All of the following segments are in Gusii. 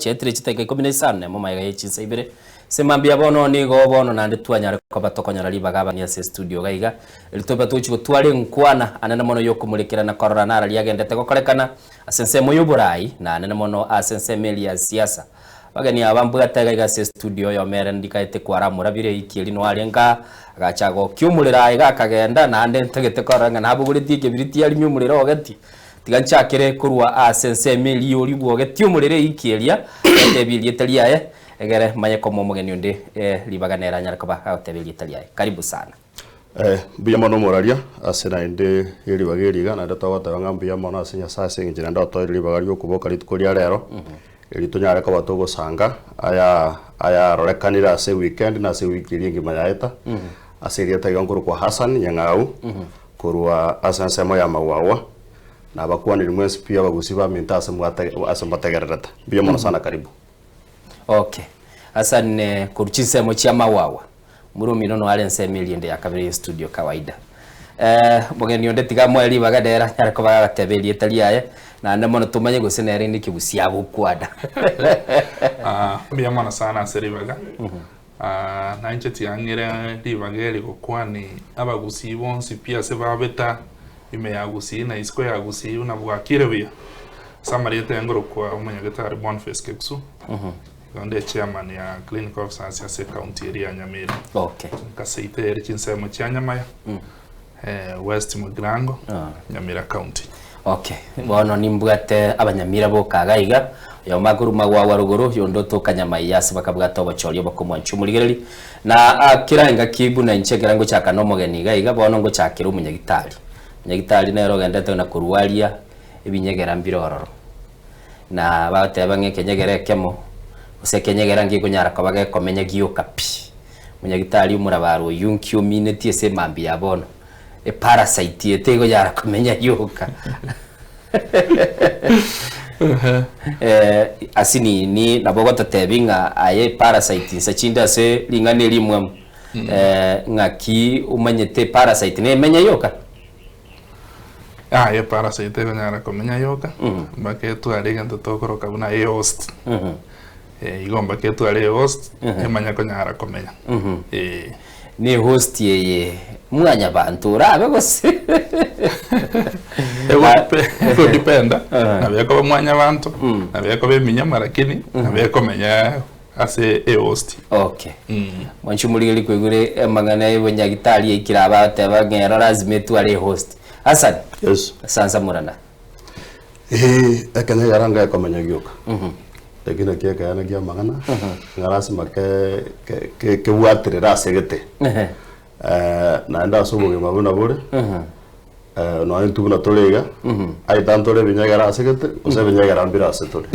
Chiaetire chidakika 15 magega ye chinsa ibere. Ase mambia bono nigo bono naende twanyare koba tokonyora ribaga abang'ina ase estudio iga iga, erio tobe togochia gotwara enkwana anene mono y'okomorekera na korora nara riagendete gokorekana ase ensemo y'oborai na anene mono ase ensemo eria ya siasa. Abageni aba mbwate iga iga ase estudio oyomo ere ndikaete kwaramorabire eiki eria noyo arenge aa, agacha agokia omorero aye iga akagenda naende ntagete korora ng'a nabogoretie ekebiriti arimie omorero ogetie. Tiga nchakere korwa ase ensemo eria oria bwogetie omorero eiki eria, gotebia erieta riaye, egere manye komoa omogeni onde ribaga nere anyare koba agoteba erieta riaye. Karibu sana. Mbuya mono omoraria ase naende ribaga eri iga, naende togoteba ng'a mbuya mono ase Nyasae ase eng'encho naende otoeire ribaga riokoboka rituko ria rero, erio tonyare koba togosanga aya ayarorekanire ase eweekend na ase ewiki eria engima yaeta, ase erieta iga nkorokwa Hassan Nyang'au, Korwa ase ensemo y'amagwagwa, nabakwanire mwensi pi abagusi baminto ase mwate ase motegererete. Mbuya mono sana karibu. Okay. Asane korwa chinsemo chi'amagwagwa. Omorwoti omino noyo are ensemo eria ende ya kabere ye studio kawaida. Eh, omogeni onde tiga amoe ribaga nere anyare koba agateba erieta riaye, naende mono tomanye gose nere nekegusia agokwana. Ah, mbuya mono sana ase ribaga. Na inche tiang'ire ribaga eri gokwani abagusii bonsi pi ase babeta ime ya Gusii na isiko ya Gusii buna bwakire buya. Ase amarieta engorokwa omonyagetari Boniface Keksu, igo nde chairman ya clinical officers ase ecounty eria ya Nyamira. Okay. Nkaseita ere chinsemo chia Nyamaya, West Mugirango, Nyamira County. Okay, bono nimbwate abanyamira boka iga iga, oyomo akorwa magwagwa rogoro, oyonde otoka nyamaiya ase bakabwata obochori obokomwancha omorigereria. Na aa kera engaki buna inche ekero ngochaka na omogeni iga iga, bono ngochakera omonyagitari. Omonyagitari nere ogendete na korwaria ebinyegera mbire ororo. Na bagoteba ng'a ekenyegera ekemo, gose ekenyegera ngekonyara koba gekomenya gioka pi. Omonyagitari omorabaro oyio nki ominetie ase emambia ya bono? Eparasite eye tegonyara komenya yoka. Ase nini nabo ogototebia ng'a aye eparasite insa chinde ase ring'ana eri rimwamu, ng'aki omanyete eparasite nemenye yoka? Yaya eparasite ekonyara komenya yoka, mpaka etware egento tokoroka buna ehost. Igo mpaka etware ehost, emanye konyara komenya. Eh. Ne host eye mwanyabanto orabe gose? Egodependa, nabo ekoba mwanyabanto, nabo ekoba eminyama lakini nabo ekomenya ase ehost. Okay. Mwanche omorigereria kwaigure amang'ana ya obonyagitari aikire aba agoteba ng'a ero lazima etware ehost. Hassan, Yes. sansa morana. Eeh, ekero egera ngekomenya gioka, eki nakio ekeene kia amang'ana, ng'a lasima ke- ke- ke- kebwaterere ase gete. Naende ase obogima buna bore, nonya intwe buna tore iga, aye tantore ebinyegera ase gete, gose ebinyegera mbire ase tore.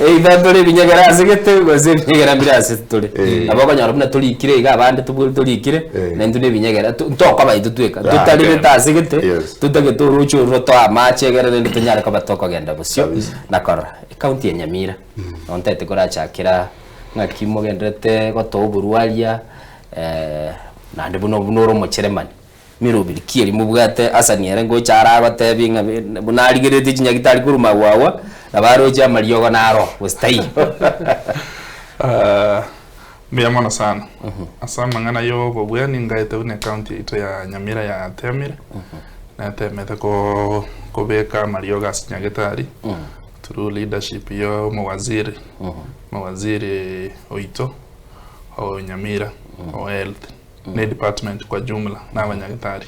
Either ntore ebinyegera ase gete gose ebinyegera mbire ase tore. Eh. Nabo okonyora buna torikire iga abande tobwe torikire, Eh. na intwe na ebinyegera to ntokoba intwe tweka, Ah, totarerete ase gete, Yes. totagete oroche orwo rotoe amache egere rende tonyare koba tokogenda bosio Kabisa. na korora. Ecounty ya Nyamira, nabo ntagete korachakera ng'aki mogendererete gotoa oborwaria naende buna buna ore omocheremani. Mirobiri ki eria mobwate Hasani ere ngocha are agotebi ng'a buna arigereretie chinyagitari korwa magwagwa, nabo aroche amariogo naro, gose taiyo. Mbuya mono sana. Ase amang'ana ya obobweni ngaete buna ecounty yaito ya Nyamira yatemire, netemete ko kobeka amariogo ase chinyagitari through leadership ya omowaziri, omowaziri oito o Nyamira o health. ne department kwa jumla na abanyagitari.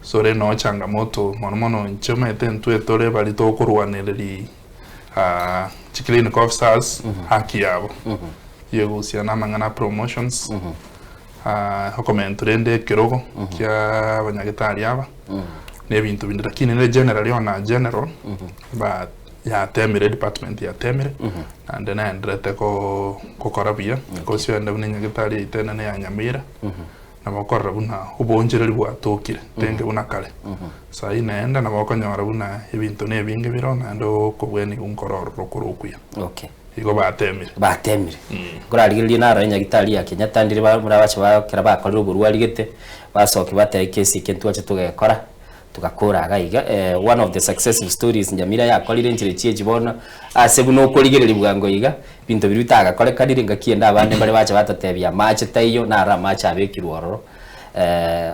So rende noo changamoto mono mono inche omanyete intwe tore baria tokorwanereri chi clinic officers haki yabo yegohusiana na amang'ana a promotions okomentwa rende ekerogo kia abanyagitari aba na ebinto binde lakini rende generally on a general ba yatemire edepartment yatemire naende naenderete ko gokora buya gose onde buna enyagitari yaito enene ya Nyamira nabo okorora buna oboonchereri bwatokire tenge buna kare. Saii naende nabo okonyora buna ebinto na ebinge bire oo naende okobweniwa nkoro ororo okore okuya. Okay. Igo batemire. Batemire. Nkorarigererie narora enyagitari ya Kenyatta ndire ba buna abache ba ekero bakorire oborwari gete, basokia bateba ekesi eke ntwache togekora. Togakora iga iga eh, one of the successive stories Nyamira yakorire enchera echi echi bono ase buna okorigereria bwango iga, ebinto biria bitagakorekanire ngaki ende abande mbare bacha batotebia amache taiyo, naro amache abekirwe ororo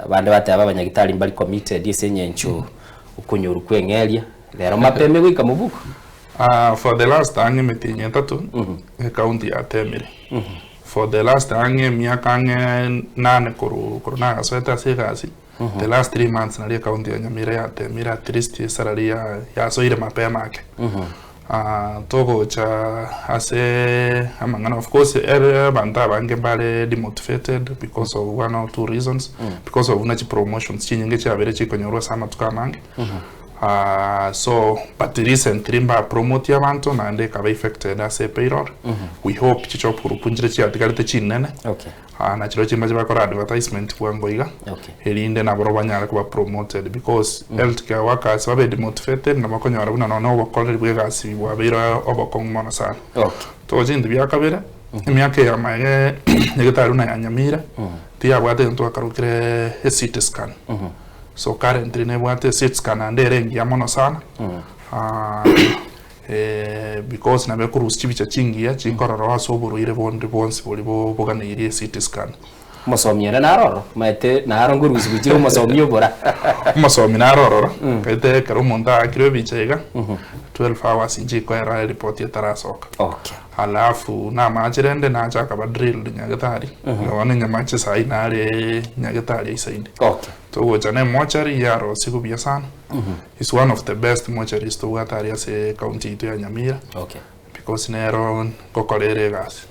abande bateba abanyagitari mbari committed ase eng'encho okonyorwa kwa eng'eria, rero mapema egoika mobuko. For the last ang'e emetienyi etato, ecounty yatemire. For the last ang'e emiaka ang'e nane korwa korwa nagasoete ase egasi, The last 3 months naria ecounty ya Nyamira yatemire at least esalary ya yasoire mapema ake. Togocha ase amang'ana of course ere abanto abange mbare demotivated because of one or two reasons, because of buna chipromotions chinyinge chiabeire chikonyorwa ase amatuko amange. So but recently mbapromotie abanto naende ekaba effected ase payroll. We hope chijob group nchire chiatigarete chinene. Okay. Na chirochio chimbache bakore advertisement bwango iga, Okay. erinde nabarobwo banyare koba promoted because healthcare workers babe demotivated nabo okonyora buna nonye obokoreri bwa egasi bwabeire obokong'u mono sana. Okay. Togocha ebinto bia kabere, emiaka eye amaege nyagetari buna ya Nyamira, tiyabwate egento twakarokire e CT scan. So currently nebwate e CT scan naende ere engiya mono sana. Because nabo ekorusia chibicha chingiya chikorora ase oborwaire bonde bwonsi boria boganeirie CT scan. Omosomi ere naro ororo, omanyete naro nkorusia gochia omosomi obora. Omosomi naro ororo, omanyete ekero omonto aakirwe ebicha iga, 12 hours nchikoera eripoti etarasoka. Okay. Alafu namache rende nacha akaba drilled nyagetari, bono nyamache saii nare nyagetari aisaine. Okay. Togocha na emochari yarosigwe buya sana. Is one of the best mortuaries tobwate aria ase ecounty yaito ya Nyamira Okay. because nero ngokora ere egasi.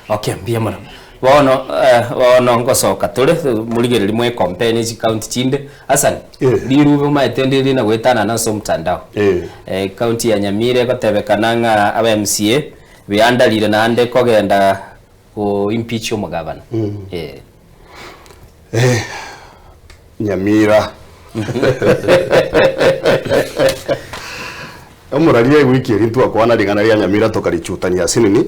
Okay, mbuya mono. Bono eh, bono ngosoka tore morigereria mwe compare ne chicounty chinde. Hassan, Eh. rirube omaete ndiri na goetanana ase omotandao. Eh. Eh, county ya Nyamira egotebekana ng'a aba MCA beandarire naende kogenda go impeach omogabana. Eh. Eh, Nyamira. Omoraria ewiki eri ntwakwana ring'ana ria Nyamira tokarichutania asinini.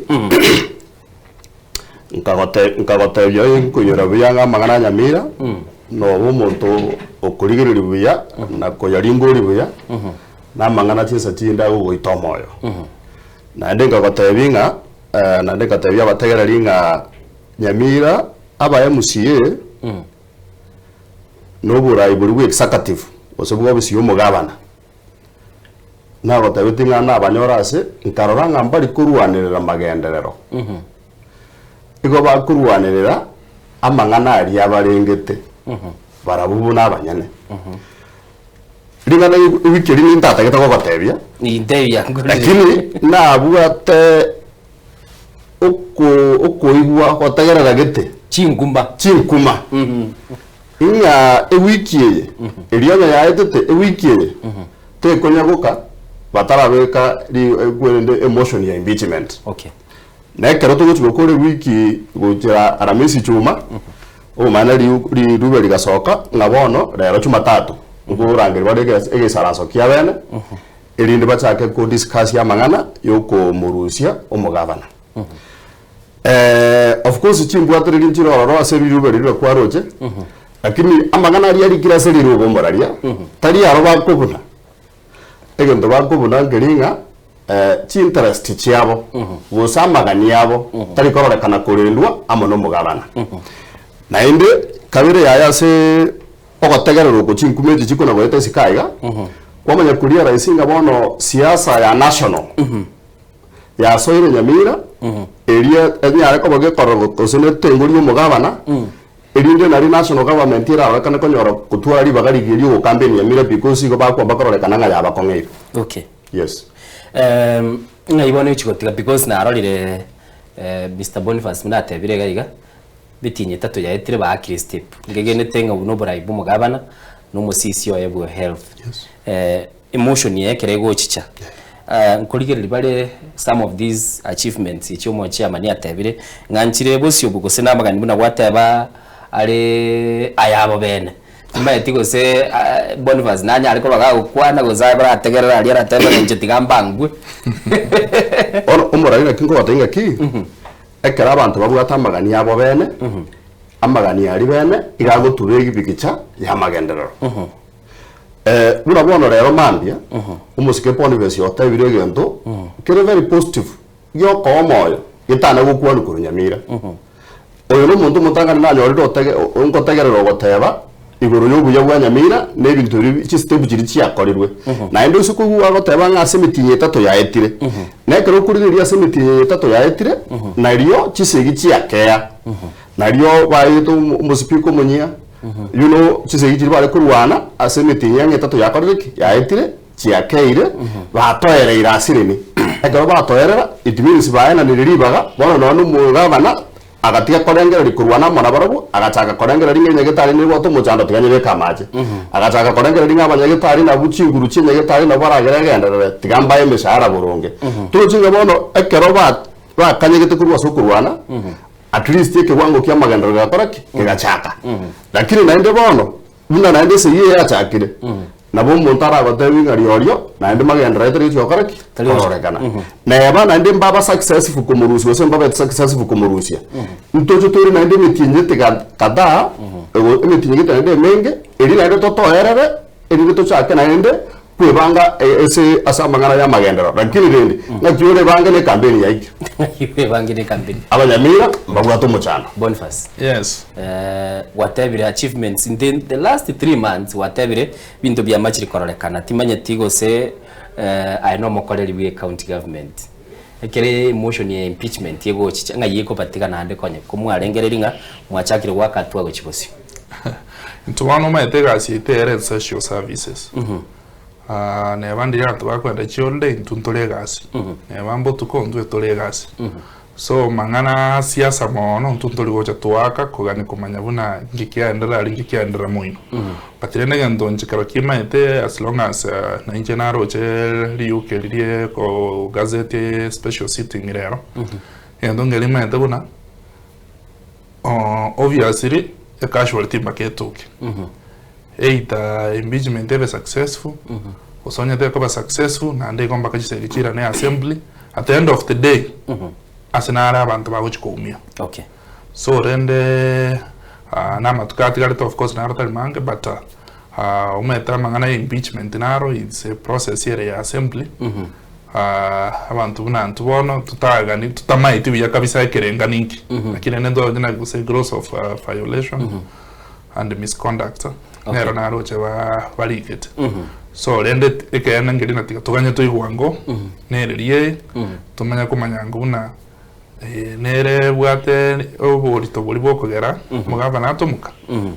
Nkagote nkagotebia oye nkoinyora buya ng'a amang'ana a Nyamira, noba omonto okorigereria buya na koyaringoria buya, na amang'ana chinsa chinde agogoita omoyo. Naende nkagotebia ng'a naende ngatebia abategereri ng'a Nyamira aba MCA na oborai boria bwa executive gose bwa ofisi ya omogabana, nagotebetie ng'a nabanyore ase nkarora ng'a mbari korwanerera magenderero, igo bakorwanerera amang'ana aria abarengete barabwo buna abanyene. Ring'ana ewiki eria nintatagete gogotebia, Nintebia ngorire. lakini nabwate oko okoigwa gotegerera gete Chinkuma. Chinkuma ng'a ewiki eye eria onye yaetete ewiki eye tekonyagoka batarabeka ri kwerende emotion ya impeachment. Okay. Na ekero togochi gokora ewiki gochera aramisi chuma omanyene ri rirube rigasoka ng'a bono rero chumatatu nkorangeria bare egesaranso kia bene erinde bachake ko discuss amang'ana yokomorusia omogabana. Of course chimbwatereri nchire ororo ase riruba riria kwaroche, lakini amang'ana aria arikire ase riruba omoraria, tari aro bakobuna. Egento bakobuna nkeri ng'a chiinterest chiabo gose amagani abo tari kororekana korendwa amo na omogabana. Naende kabere yaye ase ogotegerera oko chinkuma echi chikona goeta isiko aiga, kwamanya koria rahisi ng'a bono siasa ya national yasoire Nyamira, eria enyare koba gekorora gose netengo ria omogabana, erinde nario national government erarorekane konyora kotwara ribaga rigiya ria ogocampaign Nyamira because igo bakwamba kororekana ng'a yabakong'eire. Okay. Yes. Ng'ai bono echi gotiga because narorire Mister Boniface buna atebire iga iga, Bitinya etato yaetire baakire step. Ngegenete ng'a obwo noborai bwa omogabana na omosisi oye bwa health. Emotion eye ekero egochicha nkorigereria bare some of these achievements echi omochairman atebire ng'a nchire bosio obo gose namagani buna gwateba are ayabo bene. Timanyeti gose Boniface nanyare koba gagokwana gose akorategerera aria aratebe ng'a inche tiga mbangwe. Bono omorai naki nkogotebia ng'aki, Ekero abanto babwate amagani abo bene, amagani aria bene iga agotuba ebigicha y'amagenderero. Buna bono rero mambia, omosike Boniface otebire egento kere very positive giokoa omoyo getana gokwanwa korwa Nyamira. Oyo nomonto omotang'ani nanyorire otege nkotegerera ogoteba igoro y'obuya bwa Nyamira na ebinto biria chistep chiria chiakorirwe. Naende ase koigwa agoteba ng'a ase emetienyi etato yaetire, na ekero okorigereria ase emetienyi etato yaetire, nario chisegi chiakea, nario baetwe omosipika omonyia, you know chisegi chiria bare korwana ase emetienyi ang'e etato yakorire ki? Yaetire, chiakeire, batoereire asireni. Ekero batoerera, it means baenanire ribaga, bono nonye na omogavana agatiga korengereria korwana amo nabarabwo, agachaka korengereria ng'a enyagetari nebwate omochando tiga nyebeke amache. Agachaka korengereria ng'a abanyagetari nabwo chinguru chi'enyagetari nabo baragere egenderere, tiga mbae emeshahara boronge. Torochi ng'a bono ekero ba bakanyegete korwa ase okorwana, at least ekewango kia amagenderero gegakora ki? Gegachaka. Lakini naende bono, buna naende esegi eye yachakire, nabo omonto aragotebi ng'a riorio, naende magenderero aye tari gochia gokora ki? Tari gochia. Kororekana. Neba naende mbaba successful komorusia gose mbabete successful komorusia, ntoche toire naende emetienyi gete kadhaa, emetienyi gete naende emenge, erio naende totoerere, erinde tochake naende kwebanga ase ase amang'ana y'amagenderero. Lakini rende, ng'aki orebange na ekampeni yaikire. Ng'aki orebange na ekampeni. Abanyamira mbabwate omochando. Boniface. Yes. Gwatebire achievements in the, the last 3 months gwatebire binto biamachire kororekana timanyeti gose aye nomokoreri bwe county government ekere emotion ya impeachment egochicha ng'ai ekobatiga naende konye komwarengereria ng'a mwachakire goaka hatua gochia bosio. Intwe bono omanyete egasi yaito ere essential services. Neba ndiria abanto bakoenda chiholiday intwe ntore egasi, neba mbotuko intwe tore egasi. So mang'ana a siasa mono intwe ntori gocha toaka kogania komanya buna nki kiaenderera aria nki kiaenderera moino. But rende egento inche kero kimaete as long as na inche naroche riuke riria ko gazeti special sitting rero, egento nkeri maete buna Obviously ecasualty mpaka etoke either impeachment ebe successful gose onye tekoba successful naende igo mpaka chisegi chirane assembly at the end of the day ase nare abanto bagochi koumia. Okay. So rende na amatuko atigarete of course naro tari mange but omanyete amang'ana ya impeachment naro it's a process ere ya assembly Abanto buna intwe bono totagani totamaeti buya kabisa ekerenga ninki, lakini rende ntoronye naki gose gross of violation and misconduct nero naroche ba barigete. So rende ekeene nkeri na tiga toganye toigwa ango nereri eye tomanye komanya ango buna Nere ebwate oborito boria bw'okogera omogavana atomoka,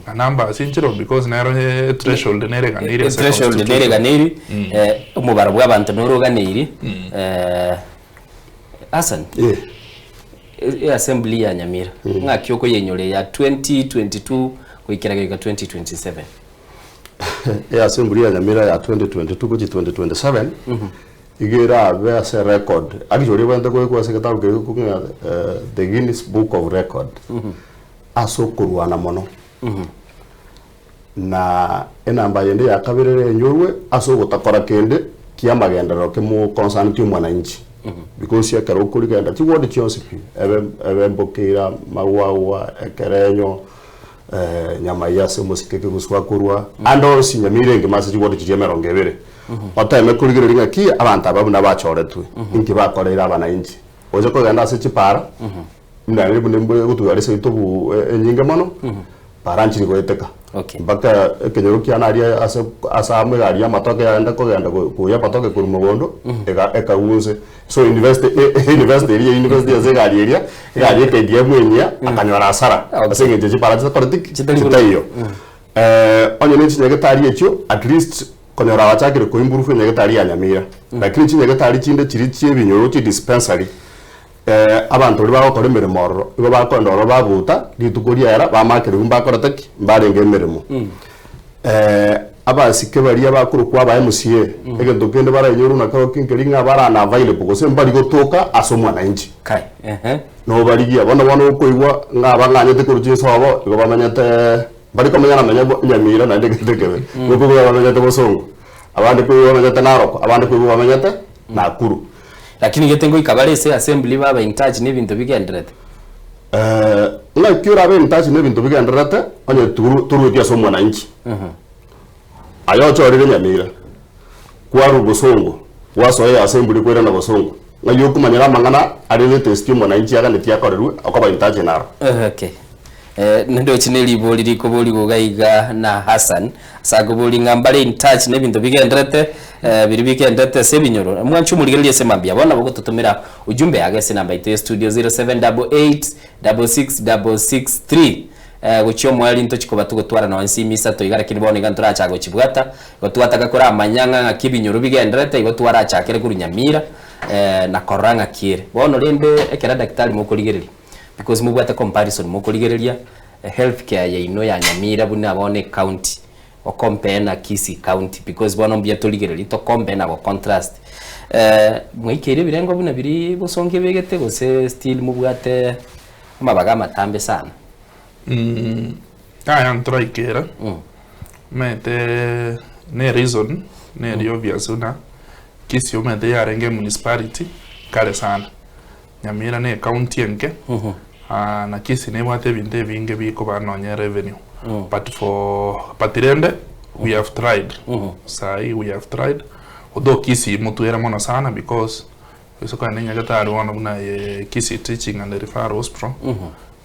na numbers nchireo because nero ethreshold nereganeiri ase Ethreshold constitution. nereganeiri, omobaro bwa abanto noroganeiri. Hassan, Eh. eassembly ya Nyamira, ng'aki okoyenyora eya 2022 goikera goika 2027? Eassembly ya Nyamira ya 2022 gochia 2027, Iga erabe ase erecord, actually ebwenerete koigwa ase egetabu keria gekong'a the Guinness Book of Record, ase okorwana mono. Na enamba yende ya kabere ere enyorwe ase ogotakora kende kia amagenderero kemo concern ti omwananchi. Because ekero okorigenda chiward chionsi pi, ebe ebe Mbokeira, Magwagwa, Ekerenyo, Nyamai ase omosike kegoswa korwa, ande onsi Nyamira engima ase chiward chiria emerongo ebere. Oteeme korigereria ng'aki abanto aba buna bachoretwe, inki bakoreire abanainchi. Oche kogenda ase chipara, buna rende buna embura egotugara eseito bu enyinge mono, para nchiri goeteka. Okay. Mpaka ekenyoro kiane aria ase ase amo egari ya amatoke yaenda kogenda ko koyia amatoke korwa mogondo, ega ekagwa inse. So university university eria university ase egari eria, egari ekaingia enyia, akanyora hasara Okay. ase eng'encho chipara chitakoreti ki? Chitari koro- Chitaiyo. Onye ne chinyagetari echio, at least konyora bachakire koimprove enyagetari ya Nyamira. Lakini chinyagetari chinde chiria chia ebinyoro chi dispensary, abanto baria bagokora emeremo ororo, igo bakoenda ororo babuta, rituko riaera bamakerigwa mbakorete ki? Mbarenge emeremo. Abasike baria bakorokwa aba MCA, egento kende barainyore buna kero nkeri ng'a bare unavailable gose mbari gotoka ase omwananchi. Kai, ehe. Nobarigia, bono bono okoigwa ng'a abang'anyete korwa chinsobo igo bamenyete mbari komenya namenya Nyamira naende egento ekebe, igo okoigwa bamenyete Bosongo, abande koigwa bamenyete Narok, abande koigwa bamenyete Nakuru. Lakini gete ngoika bare ase assembly babe in touch na ebinto bigendererete. Ng'aki orabe in touch na ebinto bigendererete onye torueti ase omwananchi. Aye ochorire Nyamira, kwarwa bosongo, gwasoa easemburi koirana bosongo, ng'ai okomanyera amang'ana are latest omonanchi aganetie akorerwe okoba in touch naro. Okay. Nindoche ne ribori rikoborigwa iga iga na Hassan, ase akobori ng'a mbare in touch na ebinto bigenderete biria bigenderete ase ebinyoro. Mwanche omorigererie ase mambia bono nabo ogototomera ujumbe yake ase enamba yaito ya studio 0788 66 663 Gochia omoerio ntochie koba togotwara nonya ensemo isato iga, lakini bono iga ntoracha gochibwata, igo twataka koramanya ng'a ng'aki ebinyoro bigendererete, igo twarachakere korwa Nyamira na korora ng'aki ere. Bono rende ekero daktari mokorigereria, because mobwate comparison mokorigereria health care yaino ya Nyamira buna bono ecounty, o compare na Kisii county because bono mbuya torigererie to compare na go contrast. Mwaikeire ebirengo buna biria bosongo ebegete gose still mobwate amabaga amatambe sana? Yaya ntoraikera, omanyete ne reason neri obvious buna Kisii omanyete yarenge emunicipality kare sana, Nyamira ne ecounty enke, na Kisii nebwate ebinto ebinge bikoba nonye revenue, but for but rende we have tried, sahi we have tried, although Kisii motwere mono sana because Gose kore nenyagitari bono buna eye Kisii Teaching and Referral Hospital,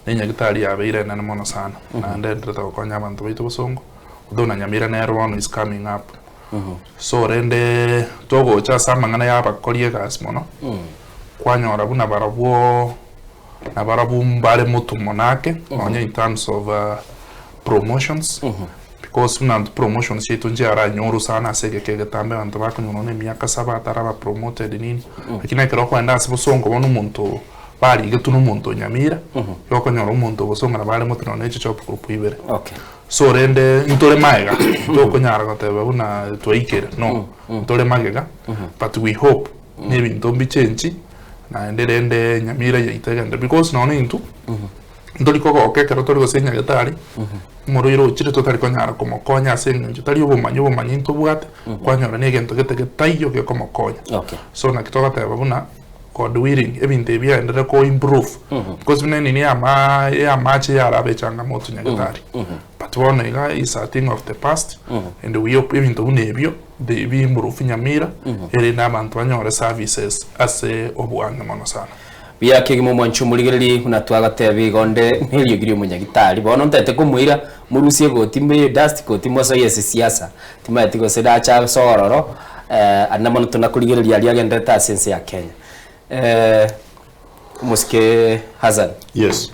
nenyagitari yabeire enene mono sana, naende enderete gokonya abanto baito bosongo, although na Nyamira nero bono is coming up. So rende togocha ase amang'ana ya abakori egasi mono, kwanyora buna barabwo nabarabwo mbare motumo ake, nonya in terms of promotions, because buna intwe promotions chiaito nchiaranyorwa sana ase egeka egetambe abanto bakonyora nonya emiaka saba ataraba promoted nini, lakini ekero okoenda ase bosongo bono omonto barigetwe na omonto o Nyamira, igo okonyora omonto o bosongo nabo are motwe nonya ne chijob group ibere. Okay. So rende ntore magega, ntokonyara goteba buna twaikire no, ntore magega, but we hope na ebinto mbichenchi, naende rende Nyamira yaito egende because nonya intwe, ntori kogoka ekero tori gose nyagetari, omorwaire ochire totari konyara komokonya ase eng'encho tari obomanyi, obomanyi ntobwate, kwanyora na egento gete getaiyo gekomokonya. Okay. So naki togoteba buna, God willing, ebinto ebi biaenderere ko improve, because buna enini ya ama ya amache yarabe echangamoto nyagetari, but bono iga is a thing of the past, and we hope ebinto buna ebio, bi bi improve Nyamira, erinde abanto banyore services ase oboang'e mono sana. Buya kegima omwanchi omorigererie buna twagoteba igo onde neriogi ri'omonyagitari. Bono ntaete komoira morusie egoti mbe dust coat mosoe ase siasa. Timaeti gose nache ase ororo aria mono tonakorigereria aria agenderete ase ense ya Kenya. Omosike Hassan. Yes.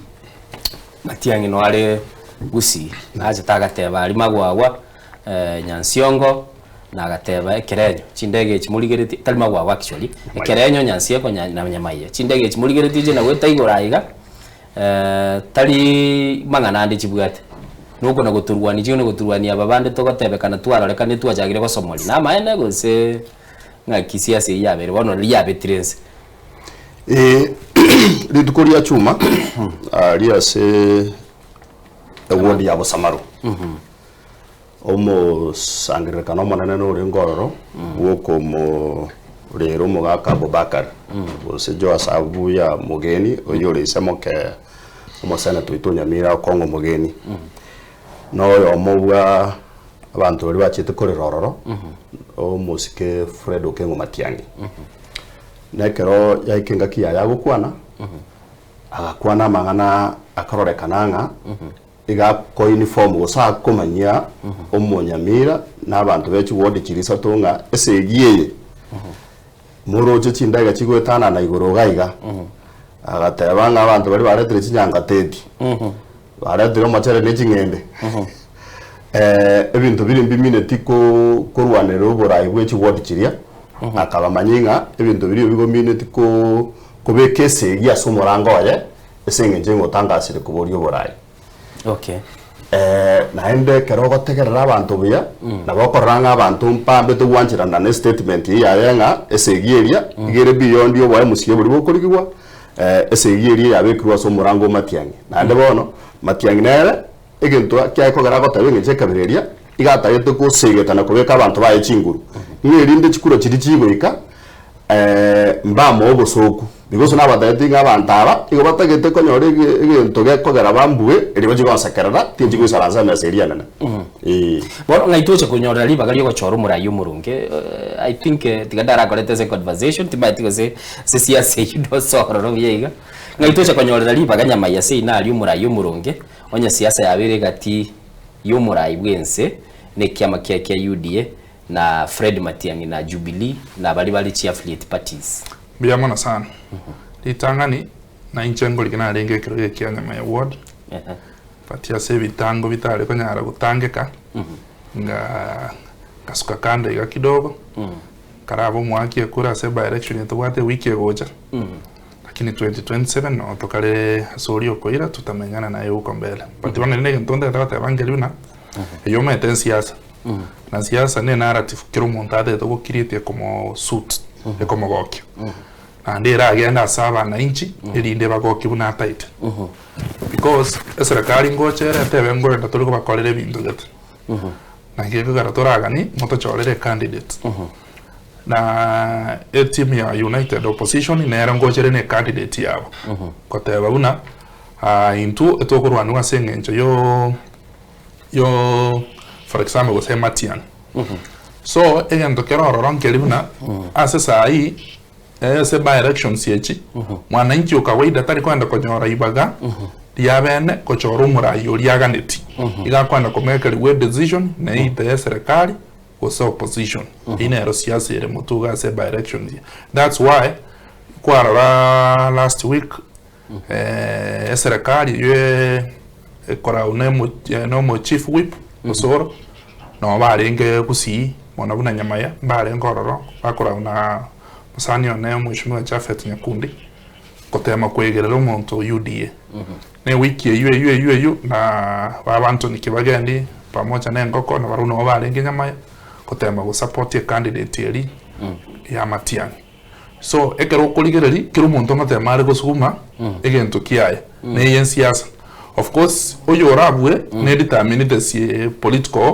Matiang'i noyo are Gusii, nachete agateba aria Magwagwa, Nyansiongo, na agateba ekerenyo, chindege echi morigeretie, tari Magwagwa actually, ekerenyo, Nyansieko, nya na Nyamaiya. Chindege echi morigeretie inche nagoeta igoro aiga, tari mang'ana ande chibwate. Nokona gotorwania chikona gotorwania aba bande togotebekana twarorekane twachakire gosomoria. Namaene gose ng'aki siasa eyio yabeire bono riria yabetire nse. Rituko ria chuma aria ase ewodi ya Bosamaro, omosangererekano omonene norenge ororo bw'okomorera omogaka Abubakar, gose Joash Abuya Mogeni, oyio ore ise moke omoseneta oito o Nyamira Okong'o Mogeni. Na oyomo bwa abanto baria bachete korera ororo, omosike Fred Okengo Matiang'i. Na ekero yaika engaki yaye agokwana, agakwana amang'ana akarorekana ng'a iga akoinform gose akomanyia omonyamira na abanto be chiward chiria isato ng'a esegi eye moroche chindege chigoetanana igoro iga iga. Agateba ng'a abanto baria baretire chinyangateti, baretire omochere ne ching'ende, ebinto biria mbimineti ko korwanerera oborai bwe chiward chiria, akabamanyia ng'a ebinto biria bigomineti ko kobeka esegi ase omorango oye, ase eng'encho ng'a otangasire koboria oborai. Okay. Naende ekero ogotegerera abanto buya, nabo okorora ng'a abanto mpambete gwancherana na estatement eyio yaye ng'a esegi eria iga ere beyond oboe mosigo boria bokorigigwa, esegi eria yabekirwe ase omorango o Matiang'i. Naende bono, Matiang'i nere egento kiaye kogera agoteba eng'encho ekabira eria, iga atagete gosegeta na kobeka abanto baye chinguru, ng'a erinde chikura chiria chigoika, mbamoe obosooku. Because nabatebetie ng'a abanto aba igo batagete konyora ege egento gekogera bambue erio bachie gonsekerera, tinchi goisaransa emesa eria enene. Eeh. Bono ng'ai toche konyorera ribaga riogochora omorai omorunge, I think tiga ndarakorete ase conversation timanyeti gose ase siasa eywo ndosa ororo buya iga. Ng'ai toche konyorera ribaga nyamai ase ina aria omorai omoronge, onye siasa yabeire egati yomorai bwense na ekiama kiaye kia UDA na Fred Matiang'i na Jubilee na baria bare chi affiliate parties. Mbuya mono sana. Ritang'ani, na inche ngorike narenge ekero eke kia Nyamaya ward, but ase ebitango bitare konyara gotangeka, nga ngasuka kando iga kidogo, karabe omwaki ekure ase by election etobwate ewiki egocha, lakini 2027 noo tokare ase oria okoira tutamenyana naye huko mbele. But bono rende egento ntagete goteba nkeri buna, eywo omanyete ensiasa, Na siasa ne narrative kera omonto atagete go create ekomo suit, ekomogokia. Naende eragende ase abananchi erinde ebagokie buna ataete. Because eserekari ngocha ere etebe ngorenda tore kobakorera ebinto gete. Naki ekogera toragani motochorere ecandidate. Na eteam ya United Opposition nere ngocha ere na ecandidate yabo. Goteba buna intwe etokorwaniwa ase eng'encho yo. yo for example gose ematian so egento kere ororo nkeri buna ase saii ase by elections echi mwananchi o kawaida tari koenda konyora ibaga ria bene kochora omorai oria aganeti iga akoenda komekerigwa edecision na either ya eserekari gose opposition eywo nero siasa ere motwe iga ase by elections that's why kwarora last week Eserekari eyio ekorau na omo chief whip Osoro, nabo barenge Gusii mono buna Nyamaya, mbarenge ororo bakorau na mosani one Omweshimiwa Japhet Nyakundi, gotema koegerera omonto o UDA. Na ewiki eyio eyio eyio eyio na baba Anthony Kibagendi pamoja na engoko nabarabwo nabo barenge Nyamaya, gotema gosupport ecandidate eria ya Matiang'i. So ekero okorigereria kera omonto ngotema are gosuguma egento kiaye na eye ensiasa. Of course oyo orabue ne determine the si political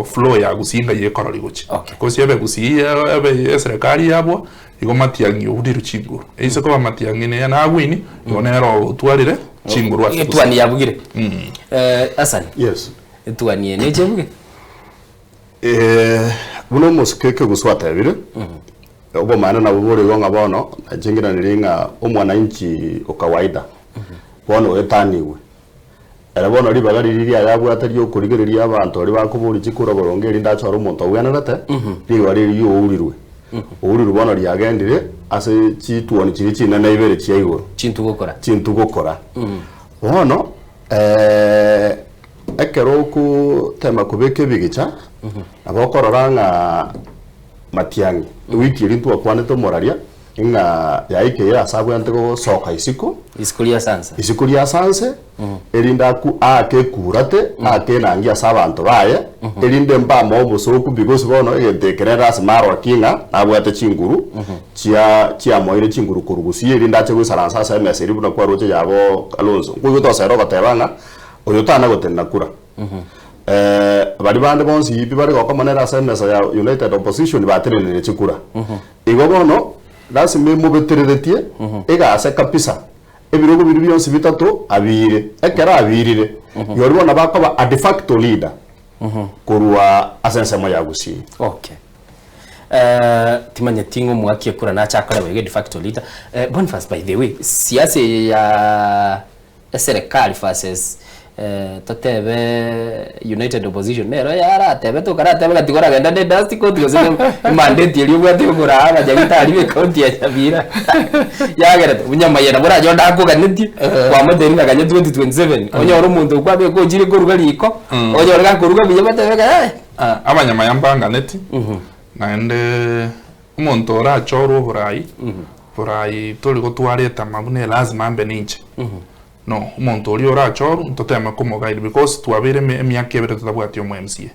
flow ya gusii ng'ai ekorori gochia. Okay. Gose ebe gusii ebe eserekari yabwo igo matiang'i oburirwe chinguru. Eise koba matiang'i neye nagwini igo nere otwarire chinguru ase gusii. Etuani yabugire. Hassan, Yes. etuani eye neche ebuge? Eh, buna omosike ekegusuu atebire, obomaene nabwo bore igo ng'a bono, nainche ngiraneri ng'a omwananchi o kawaida, bono oetanigwe. Ere bono ribaga riria riaye abwate riokorigereria abanto baria bakoboria chikura boronge erinde achore omonto obwenerete, ribaga riria riourirwe. Ourirwe bono riagendire ase chituoni chiria chinene ibere chia igoro. Chintugokora. Chintugokora. Bono, Ekero ogotema kobeka ebigicha, nabo okorora ng'a matiang'i, ewiki eria ntwakwanete omoraria, ng'a yaikeire ase abwenerete gosoka isiko, Isiko ria sansa. isiko ria sanse, erinde aku aake ekurate, aake enangi ase abanto baye, erinde mbamoe obosoku because bono egento eke nere lasima arokie ng'a nabwate chinguru chia chiamoeire chinguru korwa gusii erinde ache goisaransa ase emesa eria buna kwaroche yabo Kalonzo. Nkoigwete osere ogoteba ng'a Oyo tana gotenena kura. Baria bande bonsi pi bare gokoma nere ase emesa ya United Opposition batenenire chikura. Igo bono lasima emobetereretie egase kabisa ebirogo biria bionsi bitato abiire. Ekero abiirire, rirorio bono nabo akoba a de facto leader korwa ase ensemo ya Gusii. Okay. Timanyeti ng'a omwaki ekura nache akore boigo de facto leader. Boniface by the way, siasa eye ya Eserekari versus totebe United Opposition nero yaratebe tokaratebe gati koragenda ne dust coat gose ne emandeti eria obwate yokoraa abanyagitari be county ya Nyamira yagerete bunyamaye nabo orache onde akoganetie kwamotebi ng'a ganya 2027 onyore omonto okwo abeke ochire koruga riko onyore gakoruga buya batebe ng'a eh. Abanyamaya mbanganeti naende Omonto orachorwe oborai, borai tori gotwara etama buna elasima mbe ninche. No, omonto oria orachorwe ntoteme komoguide because twabeire emi emiaka ebere totabwati omo MCA.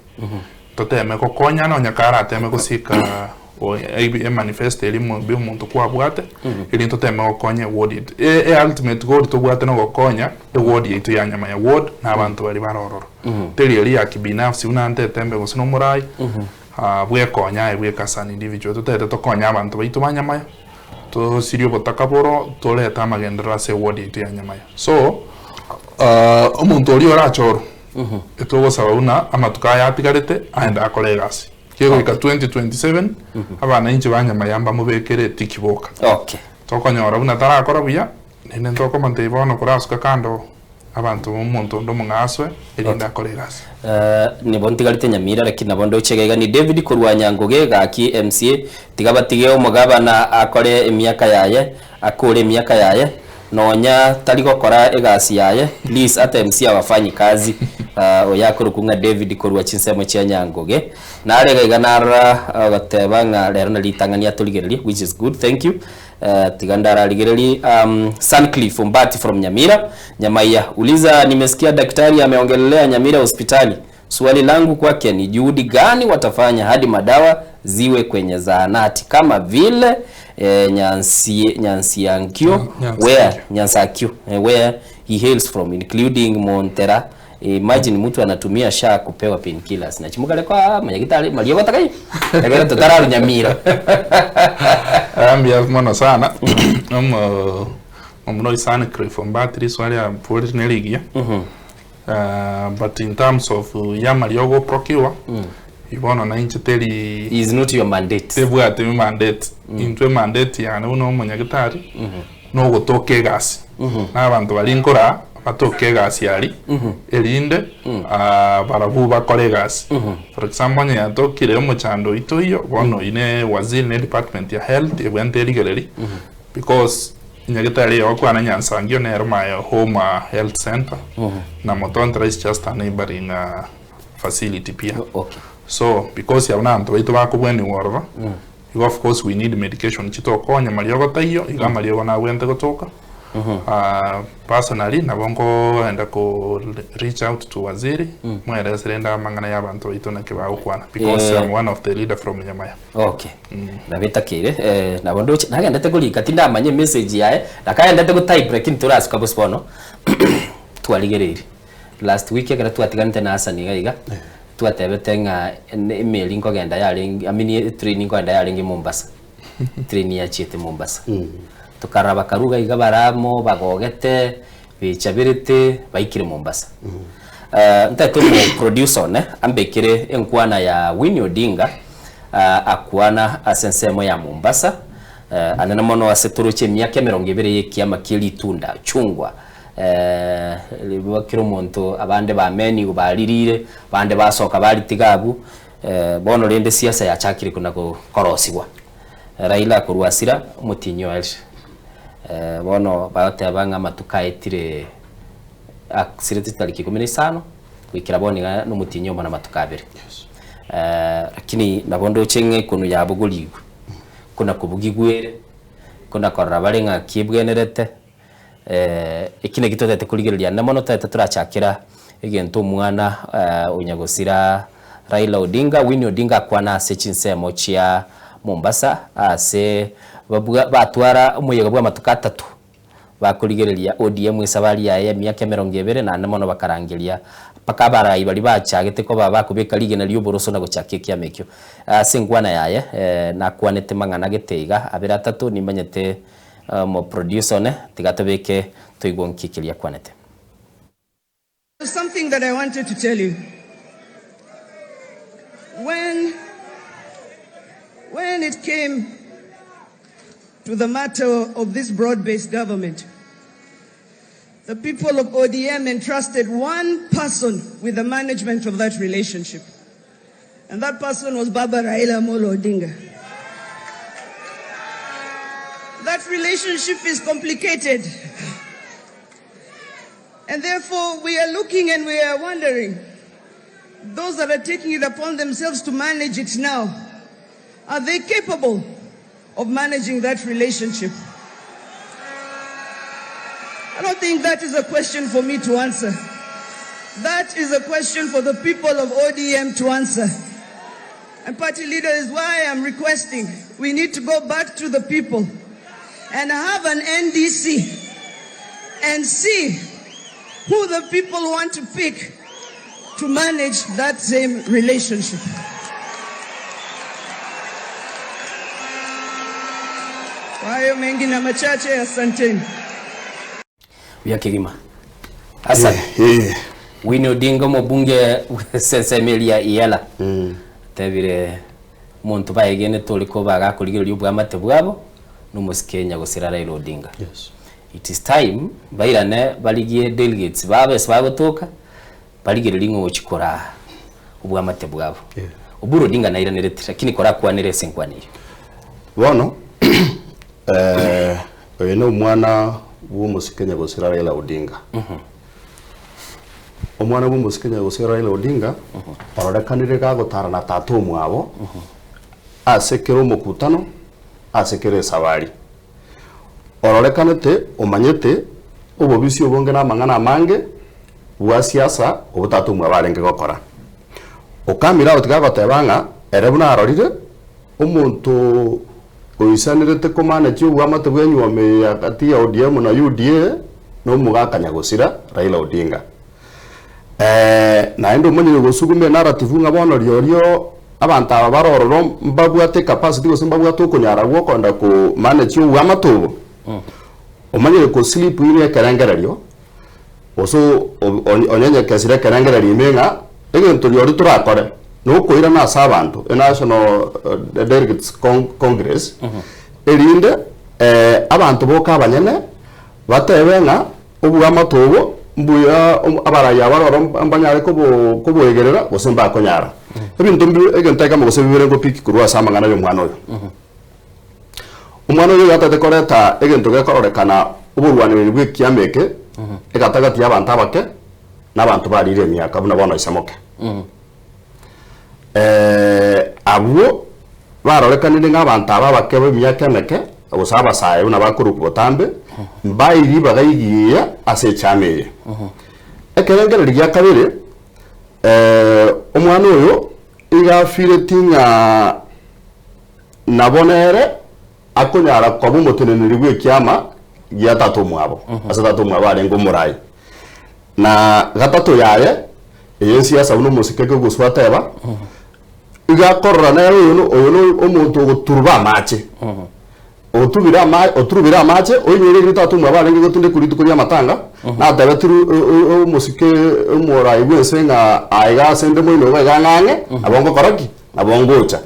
Toteme gokonyana onye karateme gosika o ebi emanifesto eria omo bi omonto kwabwate, erio ntoteme gokonya eward yaito. E e ultimate goal tobwate nogokonya eward yaito ya Nyamaya ward na abanto baria bare ororo. Teri eria ya kibinafsi buna ntete mbe gose nomorai. Bwekonya aye bweka as an individual, totagete tokonye abanto baito ba Nyamaya, Tosirie obotaka boro, torete amagenderero ase eward yaito ya Nyamaya. So, omonto oria orachorwe, etogosaba buna amatuko aya atigarete, aende akore egasi. Kegoika 2027, abananchi ba Nyamaya mbamobekere etiki boka. Okay. Tokonyora buna tarakora buya, naende ntokomotebia bono korasuka kando abanto omonto onde omong'aswe, erinde akore egasi. Nibo ntigarete Nyamira lakini nabo ndoche iga iga ni David korwa Nyangoge gaki MCA tiga batige omogabana akore emiaka yaye akore emiaka yaye nonya tari gokora egasi yaye please ata MCA hawafanyi kazi oyo akorokwa ng'a David korwa chinsemo chia Nyangoge nare iga iga narora ogoteba ng'a rero nari ritang'ani atorigererie which is good thank you Tiga ndararigererie Suncliff Ombati from Nyamira, Nyamaiya, uliza nimesikia daktari ameongelelea Nyamira hospitali, swali langu kwake ni juhudi gani watafanya hadi madawa ziwe kwenye zahanati kama vile eh, Nyansi, Nyansiankio where Nyansakio eh, where he hails from including Montera Imagine mtu anatumia SHA kupewa painkillers na chimukare kwa manyagitari maria gotakayo ekero totararunya mira. Mbuya mono sana omo omuna oyo Suncliff Ombati riswali aborire nerigiya but in terms of y'amaria ogoprocure bono nainche teri Is not your mandate. tebwati mandate intwe mandate yane buna omonyagitari nogotoka egasi na abanto baria nkoraa batoke egasi aria erinde barabwo bakore egasi. For example onye yatokire omochando oito oyio bono oyio ne waziri ne department ya health ebwenerete erigererie because nyagetari eye ogokwana Nyansangio nero my home health center na Motontera is just a neighboring facility pia. Okay. So because abwo nabanto baito bakobweniwa ororo Igo of course we need medication chitokonya mariogo taiyo, igo amariogo nabwenerete gotoka. Personally nabo nkoenda ko reach out to waziri, mwerese rende amang'ana ya abanto baito naki bagokwana because I'm one of the leader from Nyamaya. Okay. Nabo etakeire eh, nabo ndoche nagendete korika tindamanya emessage yaye, nakagendete gotype lakini torasuka bosi bono twarigereirie. Last week ekero twatiganete na Hassan iga iga, twatebete ng'a emeri nkogenda yarenge I mean etrain nkogenda yarenge Mombasa, train yachiete Mombasa. Tokarora bakaruga iga bare amo bagogete, bechaberete, baikire Mombasa. Ntagete omo producer one ambekere enkwana ya Winnie Odinga akwana ase ensemo ya Mombasa, anene mono ase toroche emiaka emerongo ebere ya ekiama kie ritunda, chungwa. Rirorio kera omonto abande bameniwe baririre, abande basoka baritiga abwo, bono rende siasa yachakire kona korosigwa. Raila akorwa asira, omotienyi oye bono bagoteba ng'a amatuko aetire asirete chitariki ikomi na isano, goikera bono iga na omotienyi omo na amatuko abere. Lakini nabo ndoche ng'a ekonu yabogorigwe, kona kobugigwa ere, kona korora bare ng'a kiebwenerete. Eki naki totagete korigereria naende mono totagete torachakera egento omwana o nyagosira Raila Odinga, Winnie Odinga akwana ase chinsemo chia Mombasa ase babwa batwara omoyega bw'amatuko atato bakorigereria ODM esabari yaye ya emiaka emerongo ebere naende mono bakarangeria mpaka abarai baria bachagete koba bakobeka rigena ri'oboroso na gochakia ekiama ekio. Ase enkwana yaye nakwanete mang'ana gete iga abere atato nimanyete Omo producer one tiga tobeke toigwe nki keria akwanete. There's something that I wanted to tell you. When, when it came to the matter of this broad-based government, the people of ODM entrusted one person with the management of that relationship. And that person was Baba Raila Amolo Odinga. That relationship is complicated. And therefore, we are looking and we are wondering those that are taking it upon themselves to manage it now, are they capable of managing that relationship? I don't think that is a question for me to answer. That is a question for the people of ODM to answer. And party leader is why I'm requesting we need to go back to the people and have an NDC and see who the people want to pick to manage that same relationship. Kwa hayo mengi na machache, asanteni. Buya kegima. Hassan. Eh, Winnie Odinga omobunge bw'esensemo eria Iyela atebire omonto baegenete ore koba agakorigereria obwamate bwabo nomosike Nyagosira Raila Odinga. Yes. It is time bairane barigie delegates babo ase bagotoka barigererie ng'a ogochia koraa obwamate bwabo. Yeah. Oburu Odinga nairanereti lakini korakwanere ase enkwana eyio. Bono eh, oyo na omwana bw'omosike Nyagosira Raila Odinga. Omwana bw'omosike Nyagosira Raila Odinga ororekanire gagotara na tata omwabo ase kera omokutano ase kera esabari. Ororekanete omanyete obobisi obonge na amang'ana amange bwa siasa obwo tata omwabo arenge gokora. Okamira ago tiga agoteba ng'a ere buna arorire omonto oisanerete komanage obwamate bwa enyuomo eye ya gati ya ODM na UDA na omogaka nyagosira Raila Odinga. Naende omonyene gosuguma enarrative ng'a bono riorio abanto aba bare ororo mbabwate ecapacity gose mbabwate okonyara gwa okoenda ko manage obwamate obo, omanyire ko slip in ekerengererio gose onyenyekesire ekerengererio ime ng'a egento riorio torakore na okoirana ase abanto, enational delegates congress, erinde abanto boka abanyene batebe ng'a Obwamate obo mbuya abarai aba roro mbanyare koboegerera gose mbakonyara. Ebinto mbi egento ekemo gose bibere ngopiki korwa ase amang'ana y'omwana oyo. Omwana oyo iga atagete koreta egento gekororekana oborwanereri bw'ekiama eke egatagati y'abanto abake na abanto barire emiaka buna bono ise moke. Abwo barorekanire ng'a abanto aba abake b'emiaka emeke, gose abasae buna bakorokwa botambe, mbae ribaga igiya ase echama eye. Ekerengererio gia kabere, omwana oyo iga afireti ng'a nabo nere akonyara koba omoteneneri bw'ekiama gia tata omwabo, ase tata omwabo arenge omorai. Na gatato yaye, eye ensiasa buna omosike kegoswa ateba, iga akorora nere oyo no oyo no omonto ogoturuba amache. Otubire ama oturubire amache, oinyore riria tata omwabo arenge gotindekwa rituko ri'amatanga, natebetiru omosike omorai bw'ense ng'a aiga ase nde moino iga iga ng'ang'e, nabo ngokora ki? Nabo ngocha.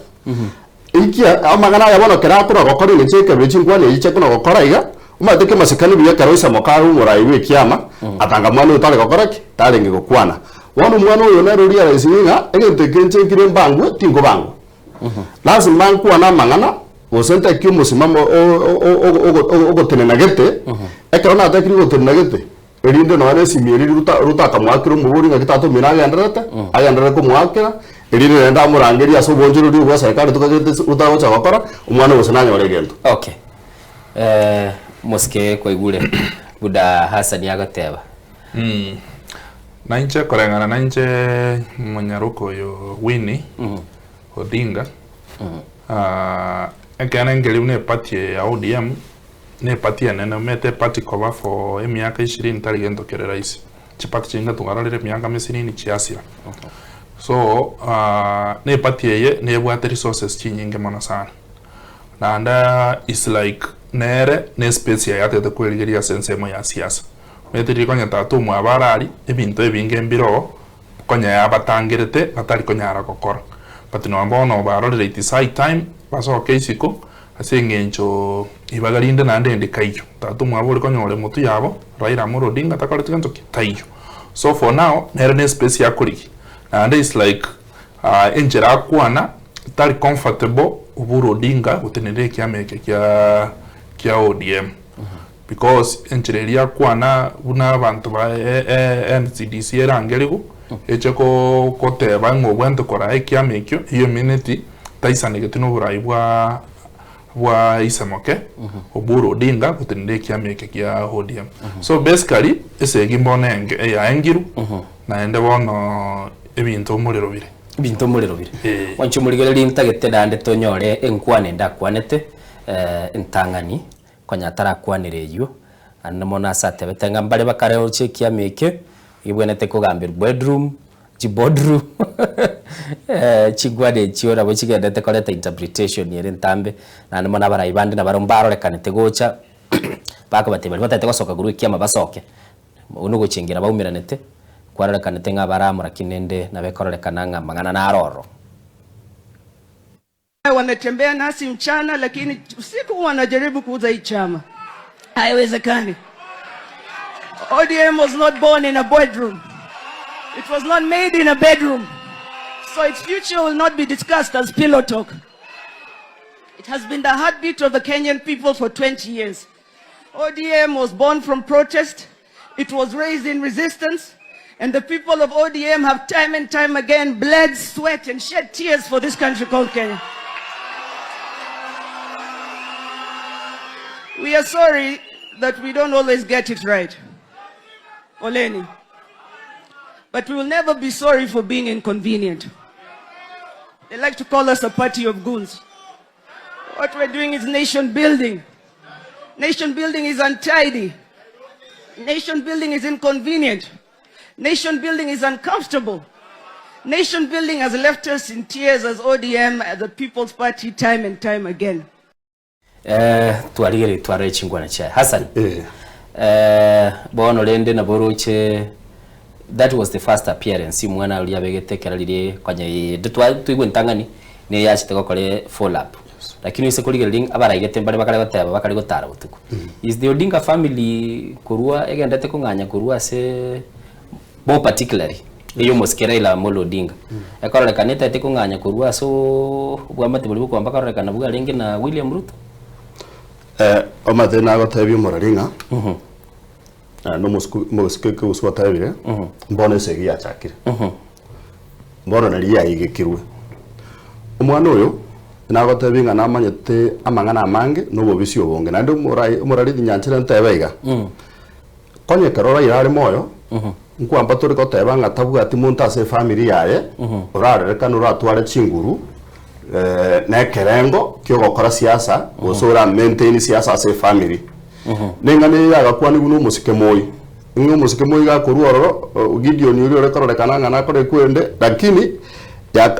Inki amang'ana aya bono ekero akona gokora engencho y'ekebiro chinkwana echi chiakona gokora iga, omanyete kemasikani buya ekero oisamoka are omorai bw'ekiama, atanga mwana oyo tare gokora ki? Tarenge gokwana. Bono omwana oyo nere orealisinge ng'a egento eke inche nkire mbangwe tinkobangwa. Lazima nkwane amang'ana gose ntekie omosimamo ogotenena gete, ekero natekire gotenena gete, Erinde nonya nesimi eria Ruta, Ruta akamoakera omobori ng'aki tata omino agendererete, agenderere komoakera, erinde naende amorangerie ase obonchoreria obwo bwa serikali tokagete Ruta agocha gokora, omwana gose nanyore egento. Okay. Eh, mosike kwaigure buda Hassan agoteba. Nainche koreng'ana nainche monyaroka oyo Winnie Odinga, ekeene nkeri buna eparty eye ya ODM Ne eparty enene, omanyete eparty koba for emiaka ishirini tari gento kere rahisi. Chiparty chinge twarorire emiaka mesinini chiasira. So ne eparty eye nebwate resources chinyinge mono sana. Naende is like nere ne space yaye atagete kwerigeria ase ensemo ya siasa. Omanyete riria konya tata omwabo arari, ebinto ebinge mbire oo, konya yabatangerete batari konyara gokora. But nonye bono barorire it is high time basoke isiko Ase engencho ribaga rinde naende rinde kaiyo. Tata omwabo ore konyora emotwe yabo, Raila Amolo Odinga takoreti gento ki? Taiyo. So for now, nere ne space akorigia. Naende is like enchera akwana, tari comfortable Oburu Odinga gotenenera ekiama eke kia kia ODM. Because enchera eria akwana buna abanto ba NCDC erangerigwe, eche koteba ng'a obwenerete koraa ekiama ekio, eyio emineti taisanegeti noborai bwa bwa ise moke Oburu Odinga gotenenera ekiama eke kia ODM. So basically esegi mbono enge eyaengiru naende bono ebinto omorero bire. Ebinto omorero bire. Eh. Mwanche omorigereria ntagete naende tonyore enkwana ende akwanete entang'ani Konya atarakwanera eyio, naende mono ase atebete ng'a mbare bakareochia ekiama ekio, ekebwenerete kogamberwa bedroom, Chiboardroom chingwana echio nabo chigendete koreta interpretation ere ntambe, naende mono abarai bande nabarobwo mbarorekanete gocha bakobatebia baria batagete gosoka korwa ekiama basoke, buna ogochengera baumeranete, kwarorekanete ng'a bare amo lakini rende nabo ekororekana ng'a amang'ana naro ororo. Wanatembea nasi mchana lakini usiku wanajaribu kuuza hii chama. Haiwezekani. ODM was not born in a bedroom. It was not made in a bedroom. So its future will not be discussed as pillow talk. It has been the heartbeat of the Kenyan people for 20 years. ODM was born from protest. It was raised in resistance. And the people of ODM have time and time again bled, sweat, and shed tears for this country called Kenya. We are sorry that we don't always get it right. Oleni. But we will never be sorry for being inconvenient. They like to call us a party of goons. What we're doing is nation building. Nation building is untidy. Nation building is inconvenient. Nation building is uncomfortable. Nation building has left us in tears as ODM, as the People's Party, time and time again. Eh, twarigereria twarore chingwana chiaye. Hassan. Eh. Eh, bono rende nabo oroche that was the first appearance omwana oria abegete ekero riria konya ende twa twaigwa entang'ani niyo yachete gokora follow up. Lakini ase korigereria ng'a abaraigete mbare bakare goteba bakare gotara botuko. Is the Odinga family korwa egenderete kong'anya korwa ase more particularly eye omosike Raila Amolo Odinga ekororekana etagete kong'anya korwa ase obwamate boria bokoba mbakarorekana bwarenge na William Ruto? Eh, omanyete nagotebia omorari ng'a naende omosike omosike ekegusii gwatebire, mbono esegi yachakire. Bono nari yaigekirwe. Omwana oyo, nagotebia ng'a namanyete amang'ana amange na obobisi obonge, naende omorai omorari nyanchera ntebe iga, konya ekero Raila are moyo, nkwamba tore goteba ng'a tabwati monto ase efamiri yaye, orarerekane oratware chinguru na ekerengo ki'ogokora siasa, gose ora maintain siasa ase efamiri. Neng'ana eye yagakwanigwa na omosike moi. Ng'a omosike moi gakorwa ororo, Gideoni oria ore kororekana ng'a nakore ekwende, lakini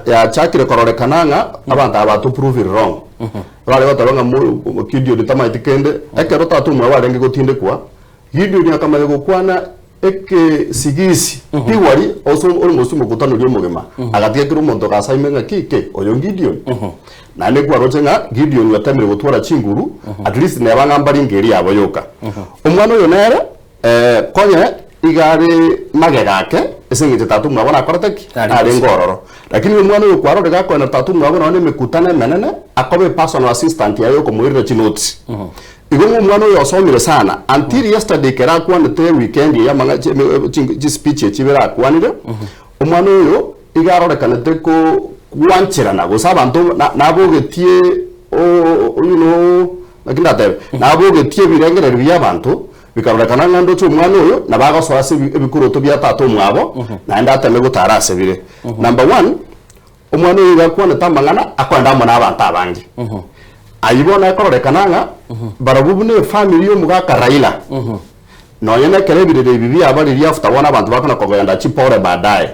yachakire kororekana ng'a abanto aba bato prove wrong. Bare goteba ng'a mo Gideoni tamaeti kende, ekero tata omwabo arenge gotindekwa, Gideoni akamanya gokwana ekesigisi pigwari ase ore omokutano oria omogima, agatiga kera omonto gasaime ng'a ki ki, oyo Gideoni. Naende kwaroche ng'a Gideoni otemire gotwara chinguru, at least neba ng'a mbaringa eria yabo yoka. Omwana oyo nere, konye iga are magega ake, ase eng'encho tata omwabo nakorete ki? Narenge ororo. Lakini omwana oyo kwarorire gakoenda tata omwabo nonye na emekutano emenene, akoba epersonal assistant yaye okomoirera chinotes. Igo ng'a omwana oyo osomire sana, until yesterday ekero akwanete weekend eye amang'a chispeech echi ibere akwanire, omwana oyo Iga arorekanete gwancherana, gose abanto nabogetie you know, naki ndatebe, nabogetie ebirengererio bi'abanto, bikarorekana ng'a ndoche omwana oyo nabo agosoa ase ebikoroto bia tata omwabo, naende ateme gotara ase bire. Number one, omwana oyo iga akwanete amang'ana akoenda amo nabanto abange. Ayio bono ekororekana ng'a barabwo buna efamiri y'omogaka Raila, Nonya nekero ebirero ebi biaba riria after bono abanto bakona kogenda chipore baadaye,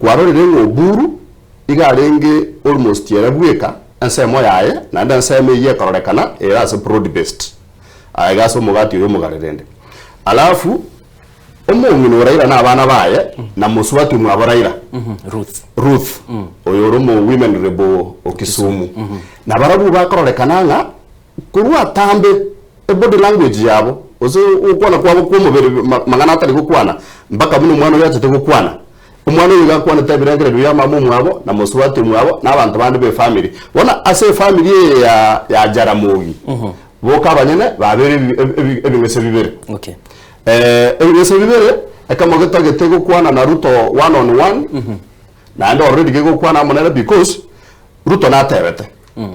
kwarorire ng'a Oburu iga arenge almost ere bweka ensemo yaye naende ensemo eyio ekororekana ere ase broad based aiga ase omogati oyo omogare rende. Alafu omong'ina o Raila na abana baye na mosubati omwabo Raila, Ruth. Ruth oyo ore omo women rep o Kisumu, nabarabwo bakororekana ng'a korwa atambe Ebody language yabo, gose ogokwana kwabo kw'omobere, mang'ana atari gokwana, mpaka buna omwana oyo achete gokwana. Omwana oyo iga akwanete ebirengererio bia mama omwabo, na mosubati omwabo, na abanto bande b'efamiri. Bono ase efamiri eye ya ya Jaramogi, boka abanyene babeire ebi ebi ebing'ese bibere. Okay. Ebing'ese bibere, ekemo getagete gokwana na Ruto one on one, naende already gegokwana amo nere because Ruto natebete,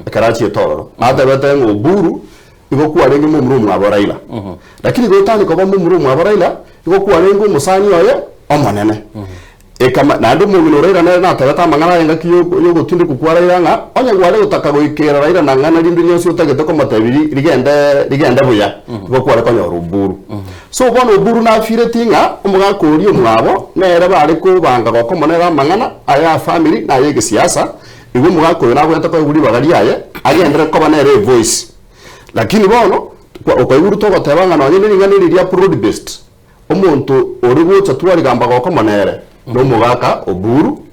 ekero achiete ororo, natebete ng'a Oburu igo kwarenge momura omwabo Raila. Lakini gotani koba momura omwabo Raila, igo kwarenge omosani oye omonene. Ekama naende omong'ina o Raila nere natebete amang'ana aye engaki yogotindekwa kwa Raila ng'a onye gware gotaka goikera Raila na ng'ana rinde rionsi otagete komotebia rigende rigende buya, igo kware konyora Oburu. So bono Oburu nafireti ng'a omogaka oria omwabo nere bare kobanga gokomonera amang'ana aya family na aya egesiasa, igo omogaka oyo nabwenerete koegwa ribaga riaye agenderere koba nere evoice. Lakini bono, okoigwa Ruto ogoteba ng'a nonye ne ring'ana eri ria broad based, Omonto ore gocha twarigamba gokoma nere nomogaka Oburu,